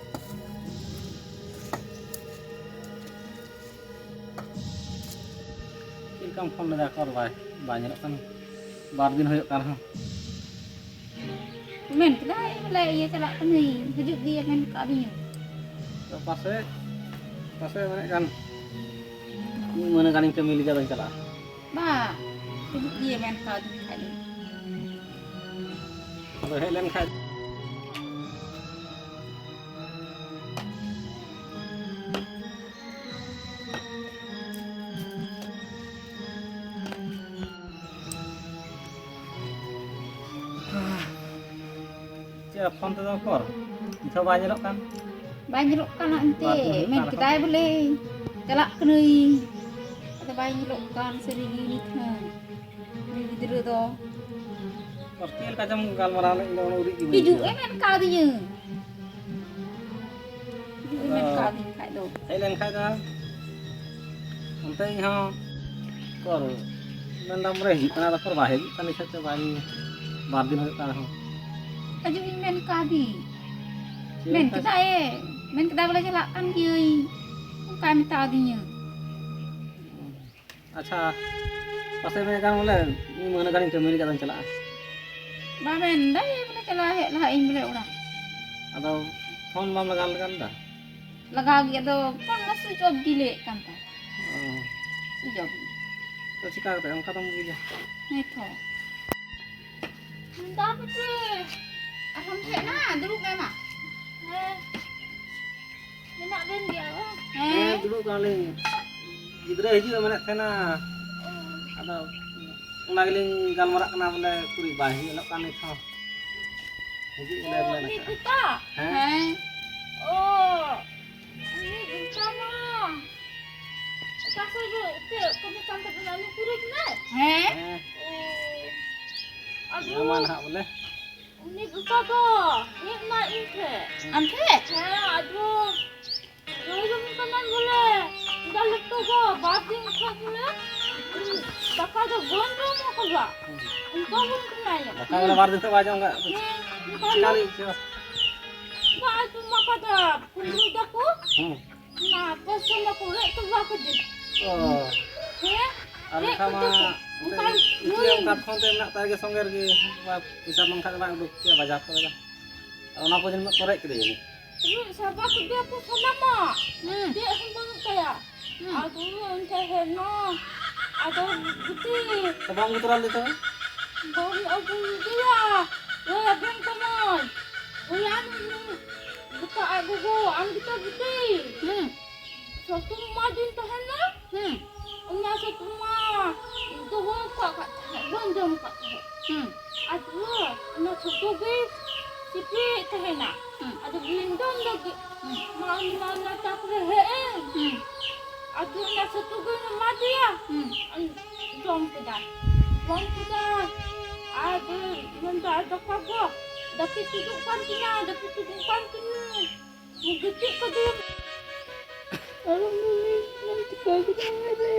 ᱪᱮᱫ ᱞᱮᱠᱟᱢ ᱯᱷᱳᱱ ᱞᱮᱫᱟ? ᱠᱚᱞ ᱵᱟᱭ, ᱵᱟᱭ ᱧᱮᱞᱚᱜ ᱠᱟᱱᱟ᱾ ᱵᱟᱨ ᱫᱤᱱ ᱦᱩᱭᱩᱜ ᱠᱟᱱ ᱨᱮᱦᱚᱸ᱾ ᱢᱮᱱ ᱠᱮᱫᱟᱭ ᱵᱚᱞᱮ ᱤᱭᱟᱹ ᱪᱟᱞᱟᱜ ᱠᱟᱹᱱᱟᱹᱧ, ᱦᱤᱡᱩᱜ ᱜᱮᱭᱟ ᱢᱮᱱ ᱠᱟᱣᱫᱤᱧᱟ᱾ ᱛᱚ ᱯᱟᱥᱮ, ᱯᱟᱥᱮ ᱢᱮᱱᱮᱫ ᱠᱟᱱ ᱢᱤᱫ ᱢᱟᱹᱦᱱᱟᱹ ᱜᱟᱱᱤᱧ ᱠᱟᱹᱢᱤ ᱞᱮᱜᱮ ᱟᱫᱚᱧ ᱪᱟᱞᱟᱜᱼᱟ᱾ ᱵᱟ, ᱦᱤᱡᱩᱜ ᱜᱮᱭᱟ ᱢᱮᱱ ᱠᱟᱣᱫᱤᱧ ᱠᱷᱟᱡ ᱫᱚ᱾ ᱟᱫᱚ ᱦᱮᱡ ᱞᱮᱱ ᱠᱷᱟᱡ᱾ ᱪᱮᱫ ᱯᱷᱳᱱ ᱛᱮᱫᱚ ᱚᱠᱚᱨ? ᱱᱤᱛ ᱦᱚᱸ ᱵᱟᱭ ᱧᱮᱞᱚᱜ ᱠᱟᱱ? ᱵᱟᱭ ᱧᱮᱞᱚᱜ ᱠᱟᱱᱟ ᱮᱱᱛᱮ᱾ ᱵᱟᱨ ᱫᱤᱱ ᱦᱩᱭᱩᱜ ᱢᱮᱱ ᱠᱟᱱ ᱠᱮᱫᱟᱭ ᱨᱮᱦᱚᱸ᱾ ᱵᱚᱞᱮ ᱪᱟᱞᱟᱜ ᱠᱟᱹᱱᱟᱹᱧ᱾ ᱟᱫᱚ ᱵᱟᱭ ᱧᱮᱞᱚᱜ ᱠᱟᱱ ᱥᱟᱹᱨᱤ ᱜᱮ ᱱᱤᱛ ᱦᱚᱸ᱾ ᱩᱱᱤ ᱜᱤᱫᱽᱨᱟᱹ ᱫᱚ᱾ ᱟᱨ ᱪᱮᱫ ᱞᱮᱠᱟ ᱪᱚᱢ ᱜᱟᱞᱢᱟᱨᱟᱣ ᱞᱮᱫ, ᱤᱧ ᱫᱚ ᱩᱱᱟᱹᱜ ᱩᱨᱤᱡ ᱜᱮ ᱵᱟᱹᱧ ᱦᱤᱡᱩᱜ ᱵᱩᱡᱷᱟᱹᱣᱟ᱾ ᱮ ᱢᱮᱱ ᱠᱟᱣᱫᱤᱧᱟᱹ᱾ ᱦᱤᱡᱩᱜ ᱮ ᱢᱮᱱ ᱟᱫᱚ ᱠᱟᱣᱫᱤᱧ ᱠᱷᱟᱡ ᱫᱚ᱾ ᱦᱮᱡ ᱞᱮᱱ ᱠᱷᱟᱡ ᱫᱚ ᱚᱱᱛᱮ ᱤᱧ ᱦᱚᱸ ᱠᱚᱞ ᱢᱮᱱᱫᱟᱢ ᱨᱮ ᱦᱤᱡᱩᱜ ᱠᱟᱱᱟ, ᱛᱟᱨᱯᱚᱨ ᱵᱟᱭ ᱦᱤᱡᱩᱜ ᱠᱟᱱᱟ᱾ ᱱᱤᱛᱚᱜ ᱛᱮ ᱵᱟᱭ, ᱵᱟᱨ ᱫᱤᱱ ᱦᱩᱭᱩᱜ ᱠᱟᱱ ᱨᱮᱦᱚᱸ᱾ ᱦᱤᱡᱩᱜ ᱤᱧ ᱢᱮᱱ ᱠᱟᱣᱫᱮ, ᱪᱮᱫ ᱢᱮᱱ ᱞᱮᱠᱟ? ᱠᱮᱫᱟᱭ, ᱢᱮᱱ ᱠᱮᱫᱟᱭ ᱵᱚᱞᱮ ᱪᱟᱞᱟᱜ ᱠᱟᱱ ᱜᱤᱭᱟᱹᱧ, ᱚᱱᱠᱟᱭ ᱢᱮᱛᱟᱣᱫᱤᱧᱟᱹ᱾ ᱟᱪᱪᱷᱟ, ᱯᱟᱥᱮ ᱢᱮ ᱜᱟᱱ ᱵᱚᱞᱮ ᱢᱤᱫ ᱢᱟᱹᱦᱱᱟᱹ ᱜᱟᱱᱤᱧ ᱠᱟᱹᱢᱤ ᱞᱮᱠᱟ ᱫᱚᱧ ᱪᱟᱞᱟᱜᱼᱟ᱾ ᱵᱟᱵᱮᱱ ᱫᱟᱭ ᱵᱚᱞᱮ ᱪᱟᱞᱟᱣ ᱦᱮᱡ ᱞᱟᱦᱟᱜ ᱤᱧ ᱵᱚᱞᱮ ᱚᱲᱟᱜ᱾ ᱟᱫᱚ ᱯᱷᱳᱱ ᱵᱟᱢ ᱞᱟᱜᱟᱣ ᱞᱮᱫᱟ? ᱞᱟᱜᱟᱣ ᱜᱮ, ᱟᱫᱚ ᱯᱷᱳᱱ ᱢᱟ switch off ᱜᱮ ᱞᱟᱹᱭᱮᱫ ᱠᱟᱱ ᱛᱟᱦᱮᱸ᱾ ᱚ᱾ Switch off ᱜᱮ᱾ ᱛᱚ ᱪᱤᱠᱟ ᱠᱟᱛᱮ ᱚᱱᱠᱟ ᱫᱚᱢ ᱵᱩᱡᱟ? ᱦᱮᱸ ᱛᱚ᱾ ᱫᱟ ᱵᱤᱴᱤ, ᱟᱨᱦᱚᱸᱢ ᱦᱮᱡ ᱮᱱᱟ? ᱫᱩᱲᱩᱵ ᱢᱮ ᱢᱟ᱾ ᱦᱮᱸ᱾ ᱢᱮᱱᱟᱜ ᱵᱮᱱ ᱜᱮᱭᱟ ᱵᱟᱝ? ᱦᱮᱸ, ᱦᱮᱸ᱾ ᱫᱩᱲᱩᱵ ᱠᱟᱱᱟᱞᱤᱧ᱾ ᱜᱤᱫᱽᱨᱟᱹ ᱦᱤᱡᱩᱜ ᱮ ᱢᱮᱱᱮᱫ ᱛᱟᱦᱮᱱᱟ᱾ ᱚ᱾ ᱟᱫᱚ ᱚᱱᱟ ᱜᱮᱞᱤᱧ ᱜᱟᱞᱢᱟᱨᱟᱜ ᱠᱟᱱᱟ ᱵᱚᱞᱮ, ᱩᱠᱩᱨᱤᱡ ᱵᱟᱭ ᱦᱮᱡ ᱧᱚᱜ ᱠᱟᱱ ᱱᱤᱛ ᱦᱚᱸ᱾ ᱦᱤᱡᱩᱜ ᱚ, ᱵᱚᱞᱮ ᱢᱮᱱ ᱩᱱᱤ ᱟᱠᱟᱫ᱾ ᱵᱩᱴᱟ? ᱦᱮᱸ᱾ ᱦᱮᱸ᱾ ᱚ, ᱩᱱᱤ ᱵᱩᱴᱟ ᱢᱟ ᱚᱠᱟ ᱥᱮᱫ ᱨᱮ ᱪᱮᱫ ᱠᱟᱹᱢᱤ ᱠᱟᱱ ᱛᱟᱵᱮᱱᱟ, ᱩᱱᱤ ᱩᱠᱩᱨᱤᱡ ᱠᱟᱱᱟᱭ? ᱦᱮᱸ᱾ ᱦᱮᱸ᱾ ᱚ, ᱟᱫᱚ ᱧᱟᱢᱟ ᱱᱟᱦᱟᱜ ᱵᱚᱞᱮ᱾ ᱩᱱᱤ ᱵᱩᱴᱟ ᱫᱚ ᱦᱮᱡ ᱮᱱᱟ ᱤᱧ ᱴᱷᱮᱱ᱾ ᱟᱢ ᱴᱷᱮᱱ? ᱦᱮᱸ, ᱟᱫᱚ ᱞᱟᱹᱭ ᱡᱚᱝ ᱠᱟᱱᱟ ᱵᱚᱞᱮ, ᱫᱟ ᱞᱮᱴᱚ ᱫᱚ ᱵᱟᱨ ᱫᱤᱱ ᱠᱷᱚᱱ ᱵᱚᱞᱮ, ᱫᱟᱠᱟ ᱫᱚ ᱵᱟᱹᱧ ᱡᱚᱢ ᱟᱠᱟᱫᱟ᱾ ᱦᱩᱸ᱾ ᱚᱱᱠᱟ ᱵᱚᱱ ᱠᱟᱱᱟᱭᱟ᱾ ᱫᱟᱠᱟ ᱵᱚᱞᱮ ᱵᱟᱨ ᱫᱤᱱ ᱠᱷᱚᱱ ᱵᱟᱭ ᱡᱚᱢ ᱠᱟᱜ᱾ ᱦᱮᱸ, ᱚᱱᱠᱟ ᱪᱤᱠᱟ ᱞᱮ ᱞᱟᱹᱭ ᱦᱚᱪᱚᱭᱟ? ᱵᱟᱭ ᱡᱚᱢ ᱟᱠᱟᱫᱟ᱾ ᱠᱩᱢᱵᱽᱲᱩ ᱫᱟᱠᱚ᱾ ᱦᱩᱸ᱾ ᱚᱱᱟ ᱯᱚᱭᱥᱟ ᱢᱟᱠᱚ ᱨᱮᱡ ᱪᱟᱵᱟ ᱠᱮᱫᱟ᱾ ᱚ᱾ ᱦᱮᱸ? ᱟᱨ ᱨᱮᱡ ᱚᱱᱠᱟ ᱢᱟ ᱠᱮᱫᱟ ᱠᱚ᱾ ᱚᱱᱠᱟ ᱚᱱᱛᱮ ᱱᱩᱭ ᱚᱱᱠᱟ ᱯᱷᱳᱱ ᱛᱮ ᱢᱮᱱᱟᱜ ᱛᱟᱭ ᱜᱮ ᱥᱚᱸᱜᱮ ᱨᱮᱜᱮ, ᱯᱚᱭᱥᱟ ᱵᱟᱝᱠᱷᱟᱱ ᱵᱟᱭ ᱩᱰᱩᱠ ᱠᱮᱭᱟ ᱵᱟᱡᱟᱨ ᱠᱚᱨᱮ ᱫᱚ᱾ ᱚᱱᱟ ᱠᱚ ᱡᱟᱹᱱᱤᱡ ᱠᱚ ᱨᱮᱡ ᱠᱮᱫᱟ ᱡᱟᱹᱱᱤᱡ᱾ ᱦᱩᱸ, ᱥᱟᱵᱟ ᱠᱮᱫᱮᱭᱟ ᱠᱚ ᱥᱟᱱᱟᱢᱟᱜ᱾ ᱦᱩᱸ᱾ ᱪᱮᱫ ᱦᱚᱸ ᱵᱟᱹᱱᱩᱜ ᱛᱟᱭᱟ᱾ ᱦᱩᱸ᱾ ᱟᱫᱚ ᱩᱱᱤ ᱚᱱᱛᱮ ᱦᱮᱡ ᱮᱱᱟ᱾ ᱟᱫᱚ ᱵᱤᱴᱤ᱾ ᱛᱚ ᱵᱟᱢ ᱟᱹᱜᱩ ᱛᱚᱨᱟ ᱞᱮᱫᱮ ᱛᱚᱵᱮ? ᱵᱟᱹᱧ ᱟᱹᱜᱩ ᱞᱮᱫᱮᱭᱟ᱾ ᱞᱟᱹᱭ ᱟᱵᱮᱱ ᱠᱟᱹᱱᱟᱹᱧ᱾ ᱦᱚᱞᱟ ᱱᱩᱭ ᱵᱤᱴᱤ ᱟᱡ ᱜᱚᱜᱚ, ᱟᱢ ᱜᱮᱛᱚ ᱵᱤᱴᱤ᱾ ᱦᱩᱸ᱾ ᱥᱚᱛᱩᱢ ᱢᱟ ᱫᱤᱱ ᱛᱟᱦᱮᱱᱟ᱾ ᱦᱩᱸ᱾ ᱚᱱᱟ ᱥᱚᱛᱩᱢ ᱢᱟ ᱫᱚᱦᱚ ᱠᱟᱜ ᱠᱟᱜ ᱛᱟᱦᱮᱸᱫ, ᱵᱟᱹᱧ ᱡᱚᱢ ᱠᱟᱜ ᱛᱟᱦᱮᱸᱫ᱾ ᱦᱩᱸ᱾ ᱟᱫᱚ ᱚᱱᱟ ᱥᱚᱛᱩ ᱜᱮ ᱥᱤᱯᱤᱭᱮᱫ ᱛᱟᱦᱮᱱᱟ᱾ ᱦᱩᱸ᱾ ᱟᱫᱚ ᱵᱟᱹᱧ ᱡᱚᱢ ᱞᱟᱹᱜᱤᱫ᱾ ᱦᱩᱸ᱾ ᱢᱟ ᱚᱱᱟ, ᱚᱱᱟ ᱛᱟᱯᱚᱨᱮ ᱦᱮᱡ ᱮᱱ᱾ ᱦᱩᱸ᱾ ᱟᱫᱚ ᱚᱱᱟ ᱥᱚᱛᱩ ᱜᱮᱧ ᱮᱢᱟ ᱫᱮᱭᱟ᱾ ᱦᱩᱸ᱾ ᱡᱚᱢ ᱠᱮᱫᱟᱭ᱾ ᱡᱚᱢ ᱠᱮᱫᱟᱭ᱾ ᱟᱫᱚ ᱢᱮᱱᱫᱟ, "ᱟᱨ ᱫᱟᱠᱟ ᱜᱚ, ᱫᱟᱠᱟ ᱛᱩᱫᱩᱜ ᱠᱟᱱ ᱛᱤᱧᱟ, ᱫᱟᱠᱟ ᱛᱩᱫᱩᱜ ᱠᱟᱱ ᱛᱤᱧᱟ᱾ ᱜᱤᱛᱤᱡ ᱠᱟᱫᱤᱧ᱾" ᱟᱨ ᱩᱱᱤ ᱪᱤᱠᱟᱹ ᱠᱮᱫᱟᱭ ᱨᱮ᱾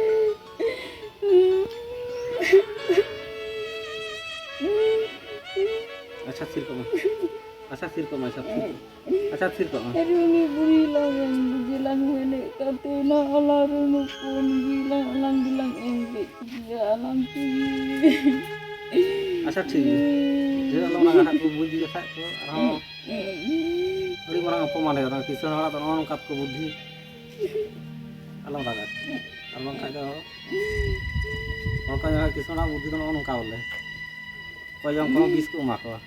ᱟᱪᱪᱷᱟ, ᱛᱷᱤᱨ ᱠᱚᱜ ᱢᱮ᱾ ᱟᱪᱪᱷᱟ, ᱛᱷᱤᱨ ᱠᱚᱜ ᱢᱮ, ᱟᱪᱪᱷᱟ, ᱛᱷᱤᱨ ᱠᱚᱜ ᱢᱮ᱾ ᱟᱪᱪᱷᱟ, ᱛᱷᱤᱨ ᱠᱚᱜ ᱢᱮ᱾ ᱟᱨ ᱩᱱᱤ ᱵᱩᱲᱦᱤ ᱞᱟᱝ ᱮᱢ ᱜᱮᱞᱟᱝ ᱢᱮᱱᱮᱫ ᱠᱟᱱ ᱛᱟᱦᱮᱱᱟ, ᱟᱞᱟᱝ ᱨᱮᱱ ᱦᱚᱯᱚᱱ ᱜᱮᱞᱟᱝ, ᱟᱞᱟᱝ ᱜᱮᱞᱟᱝ ᱮᱢ ᱠᱮᱫ ᱠᱚᱜᱮᱭᱟ, ᱟᱞᱟᱝ ᱛᱮᱜᱮ᱾ ᱟᱪᱪᱷᱟ, ᱴᱷᱤᱠ ᱜᱮᱭᱟ᱾ ᱰᱷᱮᱨ ᱟᱞᱚ ᱚᱱᱟ ᱠᱟᱛᱷᱟ ᱠᱚ ᱵᱩᱡᱽ ᱞᱮᱠᱷᱟᱡ ᱛᱚ ᱟᱨᱦᱚᱸ ᱟᱹᱰᱤ ᱢᱟᱨᱟᱝ ᱚᱯᱚᱢᱟᱱ ᱦᱩᱭᱩᱜᱼᱟ᱾ ᱠᱤᱥᱟᱹᱬ ᱦᱚᱲᱟᱜ ᱫᱚ ᱱᱚᱜᱼᱚ ᱱᱚᱝᱠᱟ ᱠᱚ ᱵᱩᱫᱽᱫᱷᱤ᱾ ᱟᱞᱚᱢ ᱨᱟᱜᱟ᱾ ᱟᱨ ᱵᱟᱝᱠᱷᱟᱡ ᱫᱚ ᱦᱚᱲ ᱠᱚ ᱧᱮᱞᱟ, ᱠᱤᱥᱟᱹᱬᱟᱜ ᱵᱩᱫᱽᱫᱷᱤ ᱫᱚ ᱱᱚᱜᱼᱚ ᱱᱚᱝᱠᱟ ᱵᱚᱞᱮ᱾ ᱚᱠᱚᱭ ᱡᱚᱝ ᱠᱚᱦᱚᱸ ᱵᱤᱥ ᱠᱚ ᱮᱢᱟ ᱠᱚᱣᱟ᱾